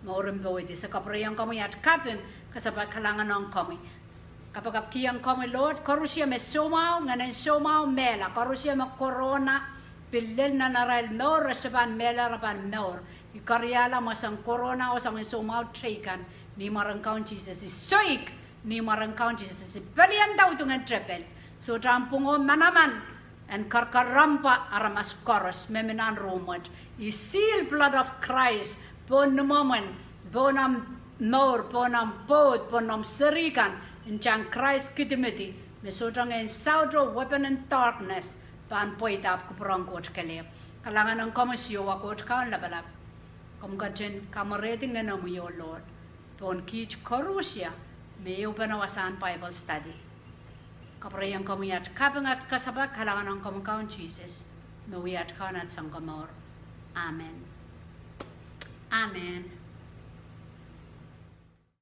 Mour en powehdi. Se kapwurehiong komwi at kaping, kasapahl kalahngan ong komwi. Kapakapkihong komwi Lord, koarusie me soumwahu, ngehnen soumwahu mehla, koarusie me corona pil lel nan arail mour, re sohte pahn mehla, re pahn mour. I keriahla mwomwen corona oh soangen soumwahu teikan ni mwaren Kaun Sises. I soik ni mwaren Kaun Sises. I pelianda udungen tepel, sohte ahmw pwung oh manaman en kerkerempwa aramas koaros me mi nan room wet. I seal blood of Christ pohn ni mwomwen, pohn omw mour, pohn omw pwoud, pohn omw seri kan, ntahn Krais kidimidi me sohte ngehn saut oh weapon en darkness pahn pweida ahpw kupwuren Koht kelehpw. Kalahngan ong komwi Siohwa Koht Kaun lapalap, komw ketin kamwerehdi Ngehnomwi, oh Lord, pohn kiht koarusie me ehupene wasahn Bible study. Kapwurehiong komwi at kaping, at kasapahl kalahngan ong komwi Kaun Sises, me wia at Kaun, at Sounkomour. Amen. Amen.